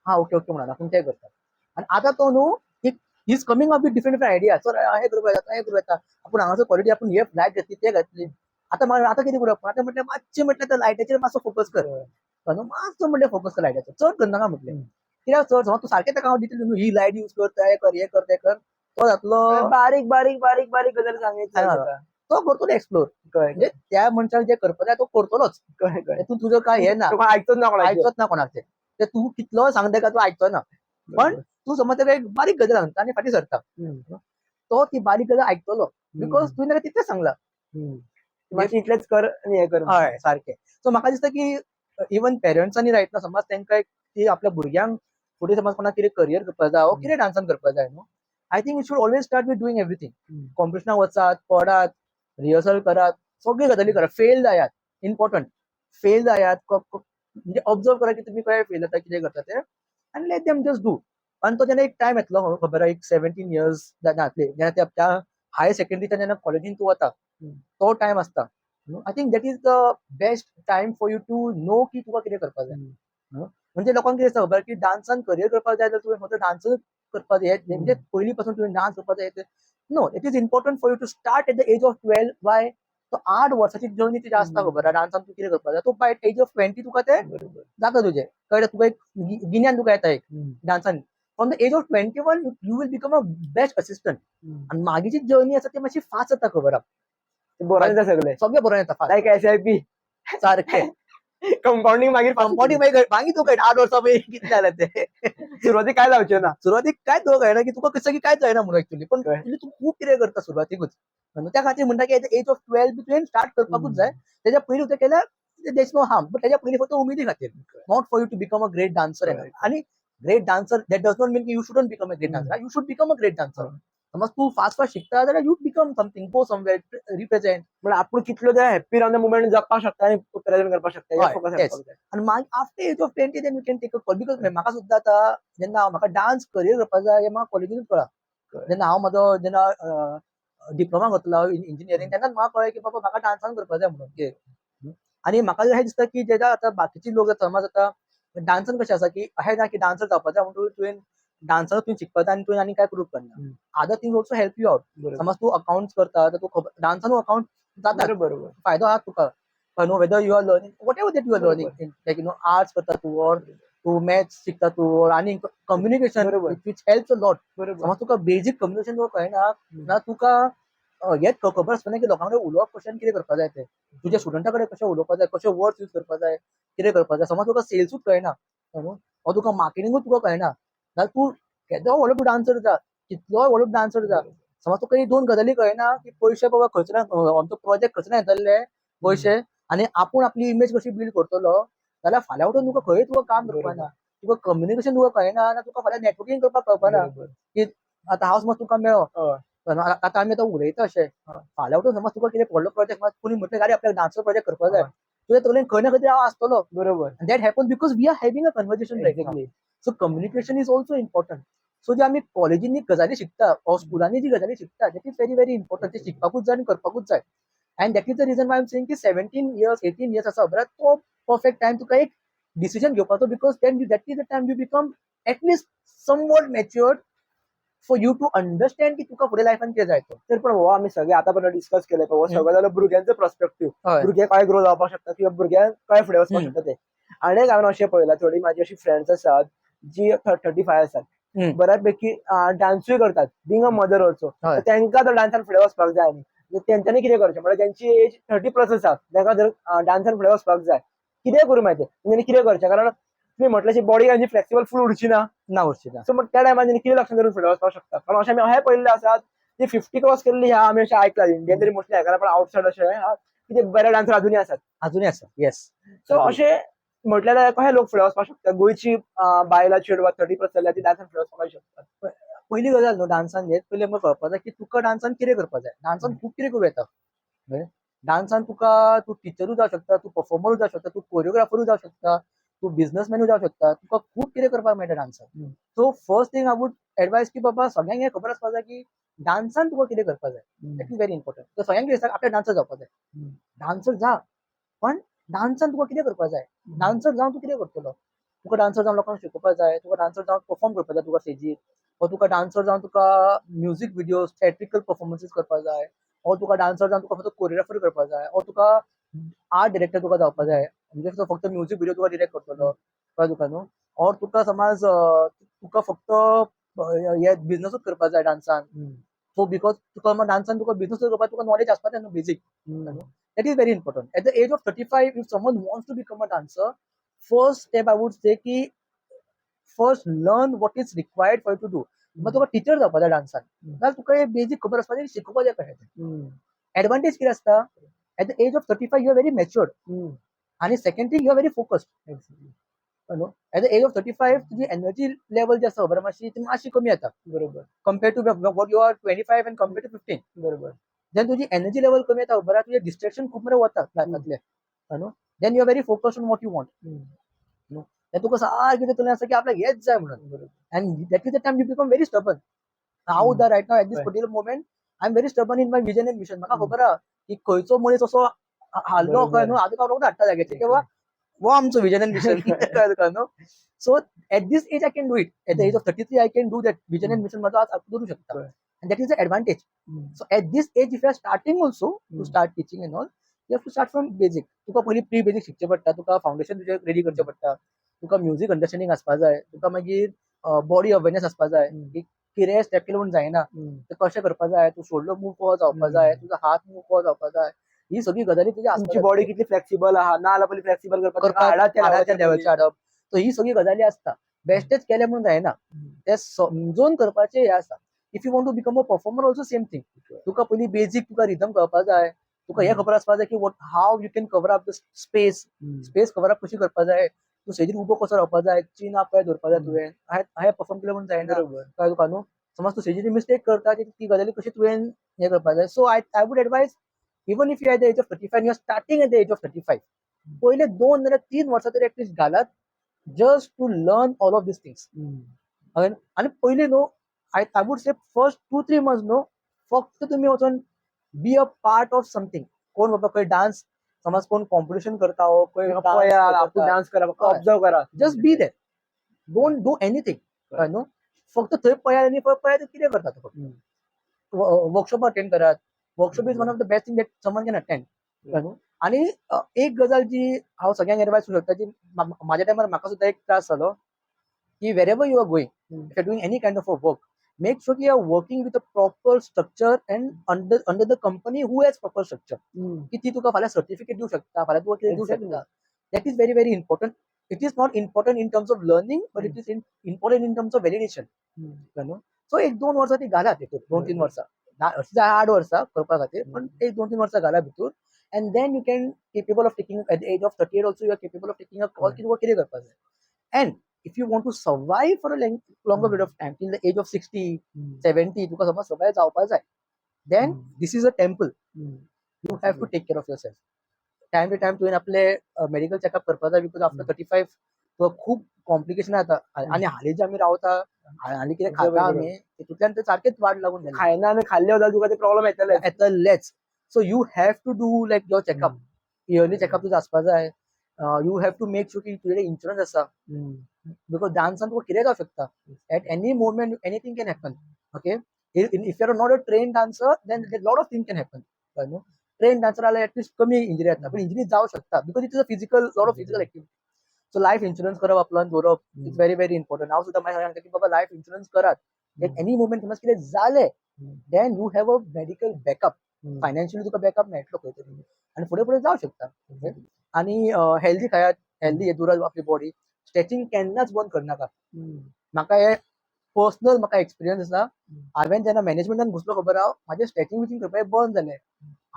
हा ओके ओके म्हणा, आपूण तें करता. आनी आतां तो न्हू एक he is coming up with different different idea. Sir हें करपाक जाता, हें करूं येता, आपूण हांगासर क्वॉलिटी आपूण हे लायट घातली तें घातली. आतां मागीर आतां कितें करूं, आतां म्हटलें मातशें म्हटलें आतां लायटीचेर मातसो फोकस कर, मातसो म्हटलें फोकस कर लायटीचेर, चड करनाका म्हटलें. कित्याक चड समज तूं सारकें ताका हांव दितलें न्हू, ही लायट यूज कर, तें कर, हें कर, तें कर, तो जातलो बारीक बारीक बारीक बारीक गजाली सांगितली. तो करतलो एक्सप्लोर. म्हणजे त्या मनशाक जें करपाक जाय तो करतलोच. कळ्ळें कळ्ळें. तूं तुजो काय हें ना, तुका आयकतोच ना कोणाचें. आयकचोच ना कोणाचें, ते तूं कितलो सांग ताका तूं आयकचो ना. पण तूं समज ताका एक बारीक गजाल सांगता आनी फाटीं सरता, तो ती बारीक गजाल आयकतलो because तुवें ताका तितलेंच सांगलां. मातशें इतलेंच कर आनी हें कर. हय सारकें. सो म्हाका दिसता की इवन पेरंट्सांनी रायट ना समज तांकां एक की आपल्या भुरग्यांक फुडें समज कोणाक कितें करियर करपाक जाय वो कितें डान्सान करपाक जाय न्हू, I think you should always start with doing everything. कॉम्पिटिशनाक वचात, पडात, रिहर्सल करात, सगळ्यो गजाली करात, फेल जायात, इम्पॉर्टंट फेल जायात, म्हणजे ऑब्जर्व करा की तुमी कशें फेल जाता, कितें करता तें, आनी let them just do. आनी तो जेन्ना एक टायम येतलो खबर आहा, एक 17 इयर्स जातले जेन्ना ते त्या हायर सेकंडरीच्यान जेन्ना कॉलेजीन तूं वता, तो टायम आसता. I think that is the best time for you to know की तुका कितें करपाक जाय. म्हणजे लोकांक कितें दिसता खबर की डान्सान करियर करपाक जाय जाल्यार तुवें फक्त डान्सूच करपाक जाय, म्हणजे पयलीं पासून तुवें डान्स करपाक जाय. No, it is important for you to start at the age of 12. Why? तो 8 वर्साची जर्नी तुजी आसता खबर आहा, डान्सान तूं कितें करपाक जाय, तो बाय एज ऑफ 20 तुका तें जाता तुजें कळ्ळें, तुका एक गिन्यान तुका येता एक डान्सान. From the age of 21 you will become a best assistant. आनी मागीरची जर्नी आसा ती मातशी फास्ट जाता खबर आहा, बरोवन येता सगळें, सगळें बरोवन येता फास्ट. लायक SIP सारकें. कंपाउंडिंग मागीर कंपाउंडिंग मागीर मागीर तुका कळटा 8 वर्सां पयलीं कितें जालें तें. सुरवातीक काय जावचें ना, सुरवातीक कांय तुका कळना की तुका कसं की कांयच जायना म्हणून एक्चुअली, पण तूं खूब कितें करता सुरवातीकूच. त्या खातीर म्हणटा की एज ऑफ 12 बी तुवें स्टार्ट करपाकूच जाय. तेज्या पयलीं तुवें केल्यार there is no harm, but तेज्या पयलीं फक्त उमेदी खातीर, not for you to become a great dancer. आनी great dancer that does not mean की you shouldn't become a great dancer, you should become a great dancer. समज तूं fast fast शिकता जाल्यार you become something, go somewhere, represent. म्हणजे आपूण कितलो ते हॅप्पी रावन मुवमेंट जगपाक शकता आनी प्रेझेंट करपाक शकता. आनी मागीर after age of 20 then you can take a call. Because म्हाका सुद्दां आतां जेन्ना म्हाका डान्स करियर करपाक जाय हें म्हाका कॉलेजीनूच कळ्ळां. जेन्ना हांव म्हाजो जेन्ना डिप्लोमा घेतलो इंजिनियरींग, तेन्नाच म्हाका कळ्ळें की बाबा म्हाका डान्सान करपाक जाय म्हणून. आनी म्हाका अशें दिसता की जेन्ना आतां बाकीचे लोक समज आतां डान्सान कशें आसा की अशें ना की डान्सर जावपाक जाय म्हणून तुवें डान्सर तुवें शिकपाक जाय आनी तुवें आनी काय करूंक पडना. Other things also help you out. समज तूं अकाउंट्स करता तर तूं डान्सान अकाउंट जाता, फायदो आहा तुका. No, whether you are learning whatever that you are learning, like you know arts करता तूं ऑर तूं मॅथ्स शिकता तूं आनी communication which helps a lot. समज तुका बेजीक कम्युनिकेशन तुका कळना ना, तुका हेच खबर आसना की लोकां कडेन उलोवप कशें आनी कितें करपाक जाय तें, तुज्या स्टुडंटा कडेन कशें उलोवपाक जाय, कशे वर्ड्स यूज करपाक जाय, कितें करपाक जाय. समज तुका सेल्सूच कळना न्हू, वा तुका मार्केटिंगूच तुका कळना जाल्यार तूं केदो व्हडलो तूं डान्सर जा, कितलोय व्हडलो डान्सर जा, समज तुका ही दोन गजाली कळना की पयशे बाबा खंयच्यान, आमचो प्रोजेक्ट खंयच्यान येतले पयशे आनी आपूण आपली इमेज कशी बिल्ड करतलो, जाल्यार फाल्यां उठून तुका खंय तुका काम करपाक ना, तुका कम्युनिकेशन तुका कळना ना, तुका फाल्यां नेटवर्कींग करपाक कळपाना. की आतां हांव समज तुका मेळ्ळो, आतां आमी आतां उलयता अशें, फाल्यां उठून समज तुका कितें व्हडलो प्रोजेक्ट कोणी म्हटलें अरे आपल्याक डान्सर प्रोजेक्ट करपाक जाय, तुज्या तकलेन खंय ना खंय तरी हांव आसतलो. That happen because we are having a conversation right now. So communication is also important. So जे आमी कॉलेजींनी गजाली शिकता ऑर स्कुलांनी जी गजाली शिकता, that is very very important. ते शिकपाकूच जाय आनी करपाकूच जाय. And that is the reason why am saying की 17 इयर्स, 18 इयर्स आसा खबर तो परफेक्ट टायम तुका एक डिसिजन घेवपाचो, because then that is the time you become at least somewhat matured for you to understand की तुका फुडें लायफान कितें जाय तो. तर पण हो आमी सगळे आतापर्यंत डिस्कस केले पळय, हो सगळं जालं भुरग्यांचो पर्स्पेक्टिव्ह, भुरगे काय ग्रो जावपाक शकता किंवा भुरग्यांक काय फुडें वचपाक शकता ते. आनी एक हांवें अशें पळयलां, थोडी म्हाजी अशी फ्रेंड्स आसात जी 35 आसात, बऱ्यापैकी डान्सूय करतात, बींग अ मदर ऑल्सो, तांकां तो डान्सान फुडें वचपाक जाय न्ही, तेंच्यांनी कितें करचें? म्हळ्यार ज्यांची एज 30+ आसा तांकां जर डान्सान फुडें वचपाक जाय, कितें करूं मागीर तेंच्यांनी कितें करचें? कारण तुमी म्हटलें बॉडी तांची फ्लेक्सिबल फूल उरची ना. ना, उरची ना. सो मग त्या टायमार तेणी कितें लक्षात धरून फुडें वचपाक शकता? कारण अशें आमी अशें पळयल्ले आसात की 50 क्रॉस केल्ली ह्या आमी अशें आयकलां, इंडियन तरी मोस्टली आयकलां, पण आवटसायड अशें आहा की ते बरे डान्सर अजुनूय आसात. अजुनूय आसा, येस. सो अशें म्हटल्यार कशे लोक फुडें वचपाक शकता? गोंयची बायलां चेडवां 30+ जाल्यार ती डान्सान फुडें वचपाक शकतात? पयली गजाल न्हू, डान्सान हेच पयलीं आमकां कळपाक जाय की तुका डान्सान कितें करपाक जाय. डान्सान खूब कितें करूं येता. डान्सान तुका तूं टिचरूय जावं शकता, तूं परफॉर्मरूय जावं शकता, तूं कोरियोग्राफरूय जावं शकता, तूं बिजनसमॅनूय जावं शकता. तुका खूब कितें करपाक मेळटा डान्सान. So first thing I would advise की बाबा सगळ्यांक हें खबर आसपाक जाय की डान्सान तुका कितें करपाक जाय. That is very important. सगळ्यांक कितें दिसता, आपल्याक डान्सर जावपाक जाय. डान्सर जा, पण डान्सान तुका कितें करपाक जाय? डान्सर जावन तूं कितें करतलो? तुका डान्सर जावन लोकांक शिकोवपाक जाय, तुका डान्सर जावन परफॉर्म करपाक जाय तुका स्टेजीर, वा तुका डान्सर जावन तुका म्युजीक विडियोज, थेट्रिकल परफॉर्मन्सीस करपाक जाय, वा तुका डान्सर जावन तुका फक्त कोरियोग्राफर करपाक जाय, वा तुका आर्ट डिरेक्टर तुका जावपाक जाय, म्हणजे तो फक्त म्युजीक विडियो तुका डिरेक्ट करतलो, कळ्ळें तुका न्हू? ऑर तुका समज तुका फक्त हे बिजनसूच करपाक जाय डान्सान. सो because तुका डान्सान तुका बिजनस करपाक तुका नॉलेज आसपाक जाय न्हू basic. That is very important. At the age of 35, if someone wants to become a dancer, first step I would say की first learn what is required for you to do. मग तुका teacher जावपाक जाय डान्सान, जाल्यार तुका हे basic खबर आसपाक जाय, शिकोवपाक जाय कशें तें. एडवांटेज कितें आसता, at the age of 35 you are very matured आनी second thing, you are very focused न्हू. At the age of 35 तुजी एनर्जी लेवल जी आसा खबर मातशी ती मातशी कमी येता compare to what you are 25 and compare to 15. जेन्ना तुजी एनर्जी लेवल कमी येता खबर तुजें डिस्ट्रेक्शन खूब बरें वता लायफांतलें न्हू. Then you are very focused on what you want न्हू. तें तुका सारकें तितून आसता की आपल्याक हेंच जाय म्हणून, and that is the time you become very stubborn. हांव the right now at this particular moment I am very stubborn in my vision and mission. म्हाका खबर आहा की खंयचो मनीस असो हाडलो खंय न्हू, हांव तुका रोखडो हाडटा जाग्याचेर किंवा हो आमचो विजन एंड मिशन, कळ्ळें तुका न्हू? So at this age I can do it. At the age of 33 I can do that. Vision and mission म्हजो आज करूं शकता, and that is the advantage. So at this age, if you are starting also to start teaching and all, you have to start from basic. तुका पयलीं pre basic शिकचें पडटा, तुका foundation तुजें रेडी करचें पडटा, तुका म्युजीक अंडरस्टँडींग आसपा जाय, तुका मागीर बॉडी अवेरनेस आसपा जाय की कितें स्टेप केलें म्हूण जायना, तें कशें करपा जाय, तूं शोल्डर मूव कसो जावपा जाय, तुजो हात मूव कसो जावपा जाय, ही सगळी गजाली तुजी तुमची बॉडी कितली फ्लेक्सिबल आहा, ना जाल्यार पयलीं फ्लेक्सिबल करपाक करपाक हाडां हाडाच्या लेवलचे हाडप. सो ही सगळी गजाली आसता. बेश्टेच केलें म्हणून जायना, तें समजून करपाचें हें आसा. If you want to become a performer also, same thing. तुका पयलीं बेजीक तुका रिदम कळपा जाय, तुका हें खबर आसपा जाय की what how you can cover up the space, space cover up कशी करपा जाय, तूं स्टेजीर उबो कसो रावपा जाय, चीन अप काय दवरपा जाय. तुवें हांवें परफॉर्म केलें म्हणून जायना, कळ्ळें तुका न्हू? समज तूं स्टेजीर मिस्टेक करता, ती गजाली कशी तुवें हें करपा जाय. So I would advise, even if you at the age of 35, you are starting at the age of 35, पयले 2 नाल्यार 3 वर्सां तरी एटलिस्ट घालात just to learn all of these things. आनी पयलीं न्हू, I would say first 2-3 months न्हू, फक्त तुमी वचोन be a part of something. कोण बाबा खंय डान्स, समज कोण कॉम्पिटिशन करता हो खंय, आपूण डान्स करा, फक्त ऑब्जर्व करा. Just be there, don't do anything न्हू. फक्त थंय पळयात आनी पळयात कितें करता तो. फक्त वर्कशॉप अटेंड करात. Workshop is one of the best thing that someone can attend न्हू. आणि एक गजाल जी हांव सगळ्यांक एडवायस दिवंक शकता, जी म्हाज्या टायमार म्हाका सुद्दां एक त्रास जालो की wherever you are going, if you doing any kind of a work, make sure you are working with a proper structure and under the company who has proper structure, की ती तुका फाल्यां सर्टिफिकेट दिवंक शकता, फाल्यां तुका कितें दिवंक शकता. That is very very important. It is not important in terms of learning, but it is important in terms of validation, न्हू. सो एक दोन वर्सां ती घाला तितून, 2-3 वर्सां, अशें जाय 8 वर्सां करपा खातीर, पण एक 2-3 वर्सां घाला भितूर, and then you can capable of taking, at the age of 38 also you are capable of taking a call की तुका कितें करपाक जाय. And if you want to survive for a longer period of time, till the age of 60, 70, तुका समज survive जावपाक जाय, then this is a temple. You have to take care of yourself time to time. तुवें आपले medical checkup करपाक जाय, because after 35 तुका खूब कॉम्प्लिकेशन जाता. आनी हालीं जे आमी रावता, हालीं कितें खाता आमी, तितूंतल्यान ते सारकेच वाट लागून गेली. खायना आनी खाल्ले वता, तुका ते प्रॉब्लेम येतले. येतलेच. So you have to do like your checkup, yearly checkup तुझं आसपा जाय. You have to make sure की तुजे इन्शुरन्स आसा, because डान्सान तुका कितें जावं शकता. At any moment anything can happen, okay? If you are not a trained dancer, then lot of thing can happen, न्हू. ट्रेन डान्सर जाल्यार एटलिस्ट कमी इंजरी जाता, पण इंजरी जावं शकता, because it is a physical, lot of physical activity. So life insurance करप, आपल्यान दवरप, it's very very important. हांव सुद्दां मागीर सांगता की बाबा, लायफ इन्शुरन्स करात. एट एनी मोमेंट समज कितें जालें, then you have a medical backup, financially तुका बॅकअप मेळटलो खंय तरी आनी फुडें फुडें जावं शकता. आनी हेल्दी खायात, हेल्दी हे दवरात आपली बॉडी. स्ट्रेचिंग केन्नाच बंद करनाका. म्हाका हे पर्सनल म्हाका एक्सपिरियन्स आसा. हांवें जेन्ना मॅनेजमेंटान घुसलो, खबर आहा, म्हाजें स्ट्रेचिंग विचिंग करपाक बंद जालें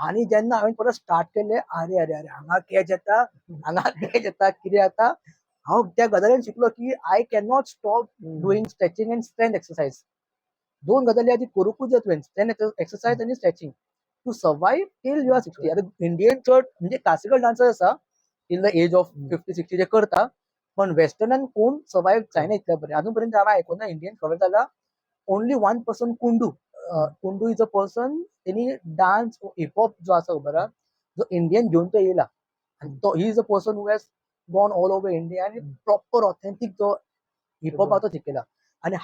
आनी जेन्ना हांवें परत स्टार्ट केलें, अरे अरे अरे, हांगा कॅच येता, हांगा कॅच येता, कितें जाता. हांव त्या गजालीन शिकलो की I cannot stop doing stretching and strength exercise. दोन गजाली आदी करूंकूच जाय तुवें, स्ट्रेंथ एक्सरसाइज आनी stretching, to survive till you are 60. आतां इंडियन चड म्हणजे क्लासिकल डान्सर आसा, till the age of 50-60 जे करता, पण वेस्टर्नान कोण सर्वायव जायना इतल्या बरें. अजून पर्यंत हांवें आयकुना इंडियन खबर जाला. Only one person, Kundu. Kundu is a person, तेणी डान्स हिपहॉप जो आसा, खबर आहा, जो इंडियन घेवन तो येयला आनी तो, he is a person who has gone all over India आनी प्रॉपर ऑथेंटीक जो हिपहॉप आहा तो शिकयला. आनी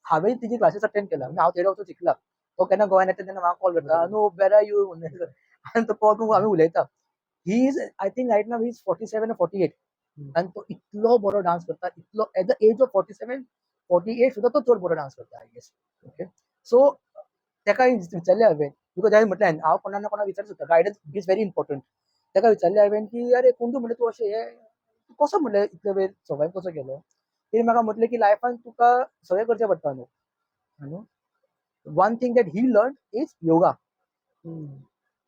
हांवें तेजी क्लासीस अटेंड केला, म्हणजे हांव तेजे वचून शिकला. तो केन्ना गोंयान येता तेन्ना म्हाका कॉल करता, "नो, where are you?" आनी तो कॉल करून आमी उलयता. He is, I think right now he is 47, 48 आनी तो इतलो बरो डान्स करता, इतलो, at the age of 47, 48 सुद्दां तो चड बरो डान्स करता, I guess. Okay, सो तेका विचारलें हांवें, because हांवें म्हटलें, हांव कोणा ना कोणा विचारूं शकता, guidance is very important. तेका विचारलें हांवें की अरे कुंदू, म्हणलें, तूं अशें हें तूं कसो, म्हणलें, इतले वेळ सर्वायव कसो केलो? तेणी म्हाका म्हटलें की लायफान तुका सगळें करचें पडटा न्हू. न्हू, one thing that he learn is yoga.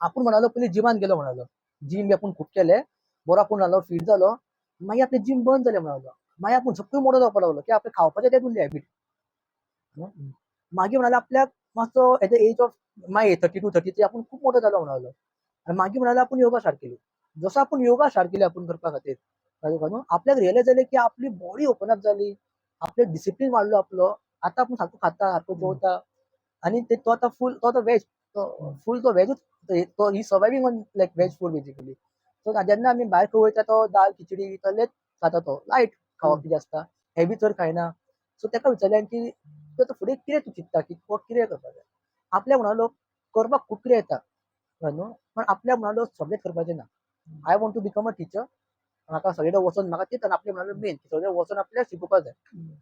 आपूण म्हणालो, पयलीं जिमान गेलो म्हणालो, जीम बी आपूण खूब केलें, बरो आपूण जालो, फीट जालो. मागीर आपलें जीम बंद जालें म्हणालो. मागीर आपूण सगळें मोडो जावपाक लागलो की आपलें खावपाचें तें उरलें हॅबीट. मागीर म्हणालो, आपल्याक मातसो at the age of मागीर 32, 33 आपूण खूब मोठो जालो म्हणालो. आनी मागीर म्हणालो, आपूण योगा स्टार्ट केली. जसो आपूण योगा स्टार्ट केली आपूण करपा खातीर, न्हू, आपल्याक रियलायज जालें की आपली बॉडी ओपन अप जाली, आपले डिसिप्लीन वाडलो आपलो. आतां आपूण सारको खाता, सारको जेवता. आनी ते तो आतां फूल, तो आतां वेज, फूल तो वेजूच तो. He surviving on like veg food basically. So जेन्ना आमी भायर खंय वयता, तो दाल खिचडी तसलेच खाता. तो लायट खावप कितें आसता, हेवी चड खायना. सो तेका विचारलें की तूं आतां फुडें कितें तूं चिंत्ता की तुका कितें करपाक जाय? आपल्या म्हणालो, करपाक खूब कितें येता न्हू, पण आपल्या म्हणालो, सगळें करपाचें ना. I want to become a teacher. म्हाका सगळीकडेन वचोन म्हाका तेच आपल्या म्हणालो मेन सगळे वचोन आपल्याक शिकोवपाक जाय.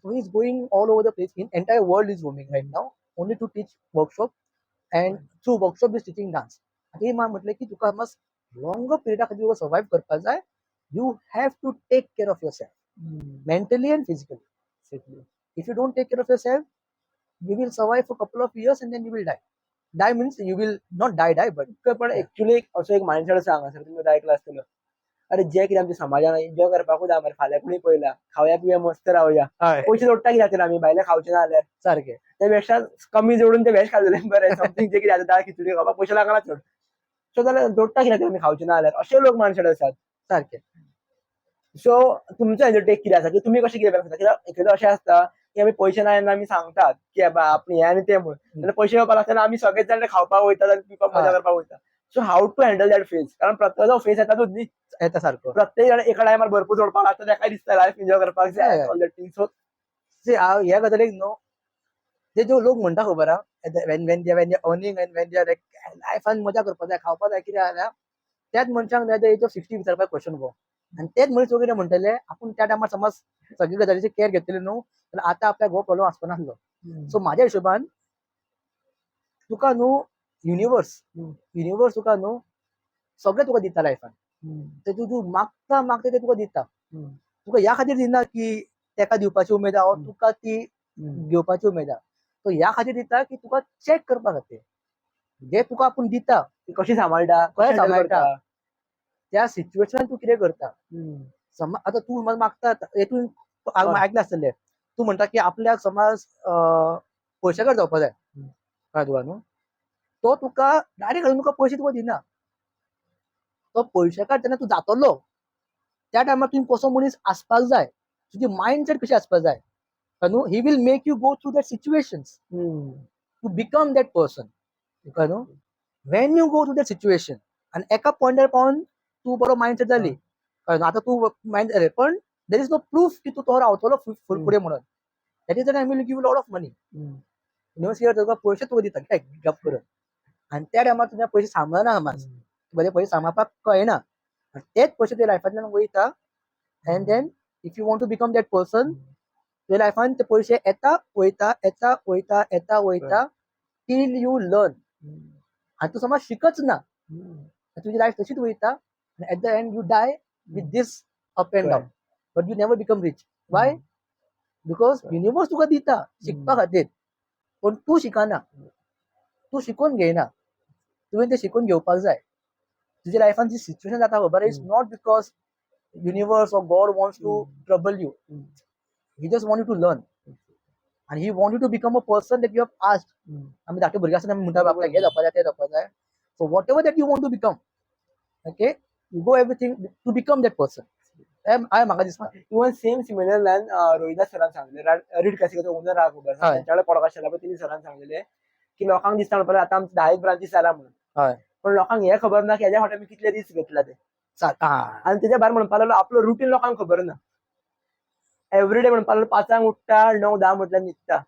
So he is going all over the place, in entire world is roaming right now, only to teach workshop, and through workshop is teaching dance. आनी म्हाका म्हटलें की तुका समज लॉंगर पिरियडा खातीर तुका सर्वायव करपाक जाय, you have to take care of yourself mentally and physically. If you don't take care of yourself, you will survive for couple of years and then you will die. Die means you will not die die, but पण actually असो एक mindset आसा हांगासर, तुमी आयकला आसतलो. अरे, जे कितें आमच्या समाजान एन्जॉय करपाकूच जाय मरे, फाल्यां कोणी पळयला, खावया पिवया, मस्त रावया. पयशे जोडटा कित्याक खातीर आमी, भायले खावचे ना जाल्यार? त्या पेक्षा कमी जोडून ते व्हेज खाल्लेले बरें. समथिंग जे कितें आतां दाळ खिचडी खावपाक पयशे लागना चड. सो जाल्यार जोडटा कित्याक खातीर आमी, खावचे ना जाल्यार? अशे लोक मायंडसेट आसात. सो तुमचो हेजो टेक कितें आसा की तुमी कशें कितें करता? कित्याक एकदां अशें आसता की आमी पयशे ना तेन्ना आमी सांगतात की बाबा आपण हें आनी तें म्हणून. तेन्ना पयशे येवपाक लागता तेन्ना आमी सगळेच जाण खावपाक वयतात आनी पिवपाक, मजा करपाक वयता. So how to handle that phase? कारण प्रत्येकाचो फेज येतातूच न्ही. येता सारको. प्रत्येक जाण एका टायमार भरपूर जोडपाक लागता, ताकाय दिसता लायफ एन्जॉय करपाक जाय, all that thing. So See, हांव ह्या गजालीक न्हू, ते जो लोक म्हणटा, खबर आहा, when they earning and when they are like लायफान मजा करपाक जाय, खावपाक जाय, कितें जाल्यार त्याच मनशाक at the age of 60 विचारपाक क्वेश्चन हो आनी तेच मनीस वगैरे म्हणटले आपूण त्या टायमार समज सगळे गजालीची केअर घेतलेली न्हू जाल्यार आतां आपल्याक हो प्रॉब्लम आसपा नासलो. सो माझ्या हिशोबान तुका न्हू युनिवर्स, युनिवर्स तुका न्हू सगळें तुका दिता लायफान. ते तूं तूं मागता मागता ते तुका दिता. तुका ह्या खातीर दिना की तेका दिवपाची उमेद आहा, तुका ती घेवपाची उमेद आहा. तो ह्या खातीर दिता की तुका चॅक करपा खातीर जे तुका आपूण दिता कशी सांबाळटा, कशें सांबाळटा, त्या सिच्युएशनान तूं कितें करता. समज आतां तूं समज मागता, हेतून आयकलें आसतलें तूं म्हणटा की आपल्याक समज पयशेकार जावपा जाय, कळ्ळें तुका न्हू, तो तुका डायरेक्ट घालून तुका पयशे तुका दिना. तो पयशेकार जेन्ना तूं जातलो त्या टायमार तुवें कसो मनीस आसपाक जाय, तुजी मायंडसेट कशी आसपाक जाय न्हू, he will make you go through that situations to become that person. तुका न्हू when you go through that situation आनी एका पॉयंटार पावन तूं बरो मायंडसेट जाली, कळ्ळें, आतां तूं मायंड जालें, पण there is no proof की तूं तो रावतलो फुडें म्हणून. That is the time will give lot of money. Universe तुका पयशे तुका दिता घे गप करून, आनी त्या टायमार तुज्या पयशे सांबाळना, समज बरे पयशे सांबाळपाक कळना, तेच पयशे तुज्या लायफांतल्यान वयता. And then if you want to become that person, तुज्या लायफान ते पयशे येता वयता, येता वयता, येता वयता, टील you learn. आनी तूं समज शिकच ना, तुजी लायफ तशीच वयता आनी at the end you die with this up and down, but you never become rich. Why? Because universe तुका दिता शिकपा खातीर, पूण तूं शिकना, तूं शिकून घेयना. तुवें तें शिकून घेवपाक जाय. तुज्या लायफान जी सिच्युएशन जाता खबर, it's not because universe or God wants to trouble you. He just want you to learn आनी he want you to become a person that you have asked. आमी धाकटे भुरगे आसतना आमी म्हणटा आपल्याक हें जावपा जाय, तें जावपा जाय. So whatever that you want to become, okay, you go everything to become that person. हांवें म्हाका दिसता. Even same similar line Rohidas सरान सांगलें, रीड क्लासिकाचो ओनर आहा खबर, त्यांच्याकडे पॉडकास्ट आला पळय, तेणी सरान सांगलेले की लोकांक दिसता म्हणपाक आतां आमचे 10 एक ब्रांचीस जाला म्हणून, पण लोकांक हें खबर ना की हेज्या फाटी आमी कितले रिस्क घेतला ते. आनी तेच्या भायर म्हणपाक लागलो आपलो रुटीन लोकांक खबर ना. एवरीडे म्हणपाक लागलो 5 उठ्ठा, 9-10 म्हटल्यार न्हिदता.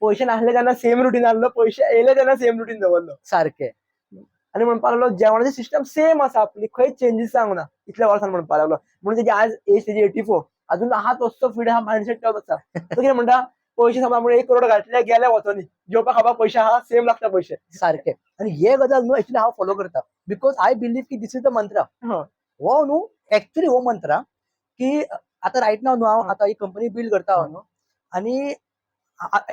पयशे नासले तेन्ना सेम रुटीन आहलो, पयशे येयले तेन्ना सेम रुटीन दवरलो. सारकें. आनी म्हणपाक लागलो जेवणाची सिस्टम सेम आसा आपली, खंयच चेंजीस जावंक ना इतल्या वर्सान म्हणपाक लागलो. म्हणून तेजी आज एज तेजी 84, अजून आहा तसो फीड आहा, मायंडसेट तोच आसा. तो कितें म्हणटा, पयशे समज आमकां 1 करोड घातले गेले वचोनी, जेवपा खावपाक पयशे आहा, सेम लागता पयशे. सारकें. आनी हे गजाल न्हू एक्चुअली हांव फॉलो करता, because I believe की this is the मंत्रा. हो न्हू एक्चुअली हो मंत्रा की आतां रायट नाव न्हू हांव आतां ही कंपनी बिल्ड करता हांव न्हू, आनी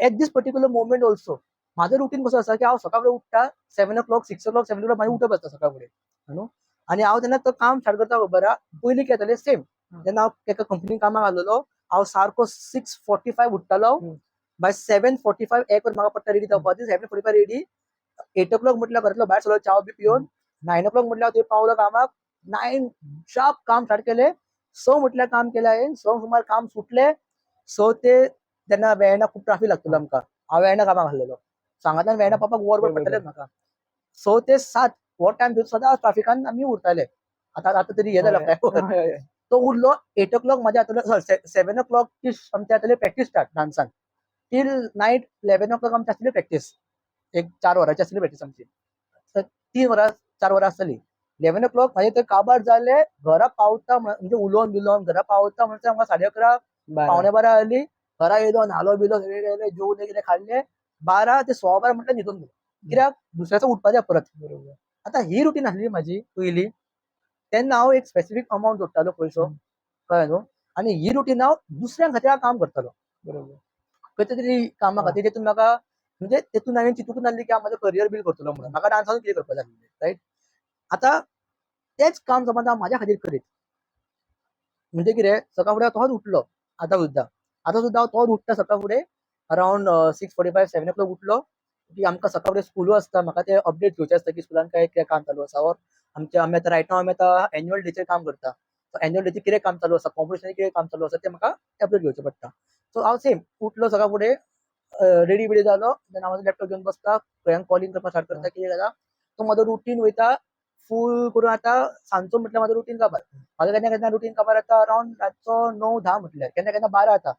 at this particular moment also म्हाजो रुटीन कसो आसा की हांव सकाळ फुडें उठ्ठा 7 o'clock, 6 o'clock, 7 o'clock मागीर उठप आसता सकाळ फुडें न्हू. आनी हांव तेन्ना तो काम स्टार्ट करता खबर आहा, पयलीं कितें जातालें सेम, जेन्ना हांव एका कंपनीन कामाक आसलेलो, हांव सारको 6:45 उठ्ठालो, बाय 7:45 एक वर म्हाका पडटा रेडी जावपाक, 7:45 रेडी, 8 o'clock म्हटल्यार घरांतलो भायर सरलो च्याव बी पिवन, 9 o'clock म्हटल्यार थंय पावलो कामाक, 9 शार्प काम स्टार्ट केलें, 6 म्हटल्यार काम केलें हांवें, 6 सुमार काम सुटलें, 6 ते तेन्ना वेर्णा खूब ट्राफीक लागतलो आमकां, हांव वेर्णा कामाक आसलेलो, सांगातान वेर्णा पावपाक वरभर पडटलें म्हाका, 6 ते 7 हो टायम सदांच ट्राफिकान आमी उरताले. आतां आतां तरी हें जालां फ्लायओवर. तो उरलो 8 o'clock म्हाज्या जातलो, सॉरी 7 o'clock ची आमच्या जातली प्रॅक्टीस स्टार्ट डान्सान, टील नायट 11 o'clock आमची आसतली प्रॅक्टीस, एक 4 वरांची आसतली प्रॅक्टीस आमची, 3 वरां 4 वरां आसतली. 11 o'clock म्हाजें थंय काबार जालें, घरा पावता म्हणजे उलोवन बिलोवन घरा पावता म्हणसर आमकां 11:30 11:45 जाली. घरा येयलो, न्हालो बिलो, सगळें केलें, जेवलें कितें खाल्लें, 12 ते 12:15 म्हटल्यार न्हिदून गेलो, कित्याक दुसऱ्याचो उठपाचें परत. आतां ही रुटीन आसली म्हाजी पयलीं, तेन्ना हांव एक स्पेसिफीक अमावंट जोडटालो पयसो, कळ्ळें न्हू, आनी ही रुटीन हांव दुसऱ्यां खातीर हांव काम करतालो, खंयच्या तरी कामा खातीर, तेतून म्हाका म्हणजे तेतून हांवें चिंतूंक नासलें की हांव म्हाजो करियर बिल्ड करतलो म्हणून, म्हाका डान्सान कितें करपाक जाय आसलें, रायट. आतां तेंच काम समज हांव म्हाज्या खातीर करीत म्हणजे कितें, सकाळ फुडें हांव तोच उठलो, आतां सुद्दां हांव तोच उठ्ठा सकाळ फुडें अरावंड 6:45 7 o'clock उठलो की आमकां सकाळ फुडें स्कुलू आसता, म्हाका ते अपडेट घेवचे आसता की स्कुलान काय कितें काम चालू आसा, ऑर आमचे आमी आतां रायट नाव आमी आतां एन्युअल डेचेर काम करता, सो एन्युअल डेचेर कितें काम चालू आसा, कॉम्पिटिशनाचेर कितें काम चालू आसा तें म्हाका अपडेट घेवचें पडटा. सो हांव सेम उठलो सकाळ फुडें, रेडी बिडी जालो, देन हांव म्हाजो लॅपटॉप घेवन बसता, खंयान कॉलिंग करपाक स्टार्ट करता, कितें जाता तो म्हाजो रुटीन वयता फूल करून. आतां सांजचो म्हटल्यार म्हाजो रुटीन काबार, म्हाजो केन्ना केन्ना रुटीन काबार जाता अरावंड रातचो 9-10 म्हटल्यार, केन्ना केन्ना 12 जाता.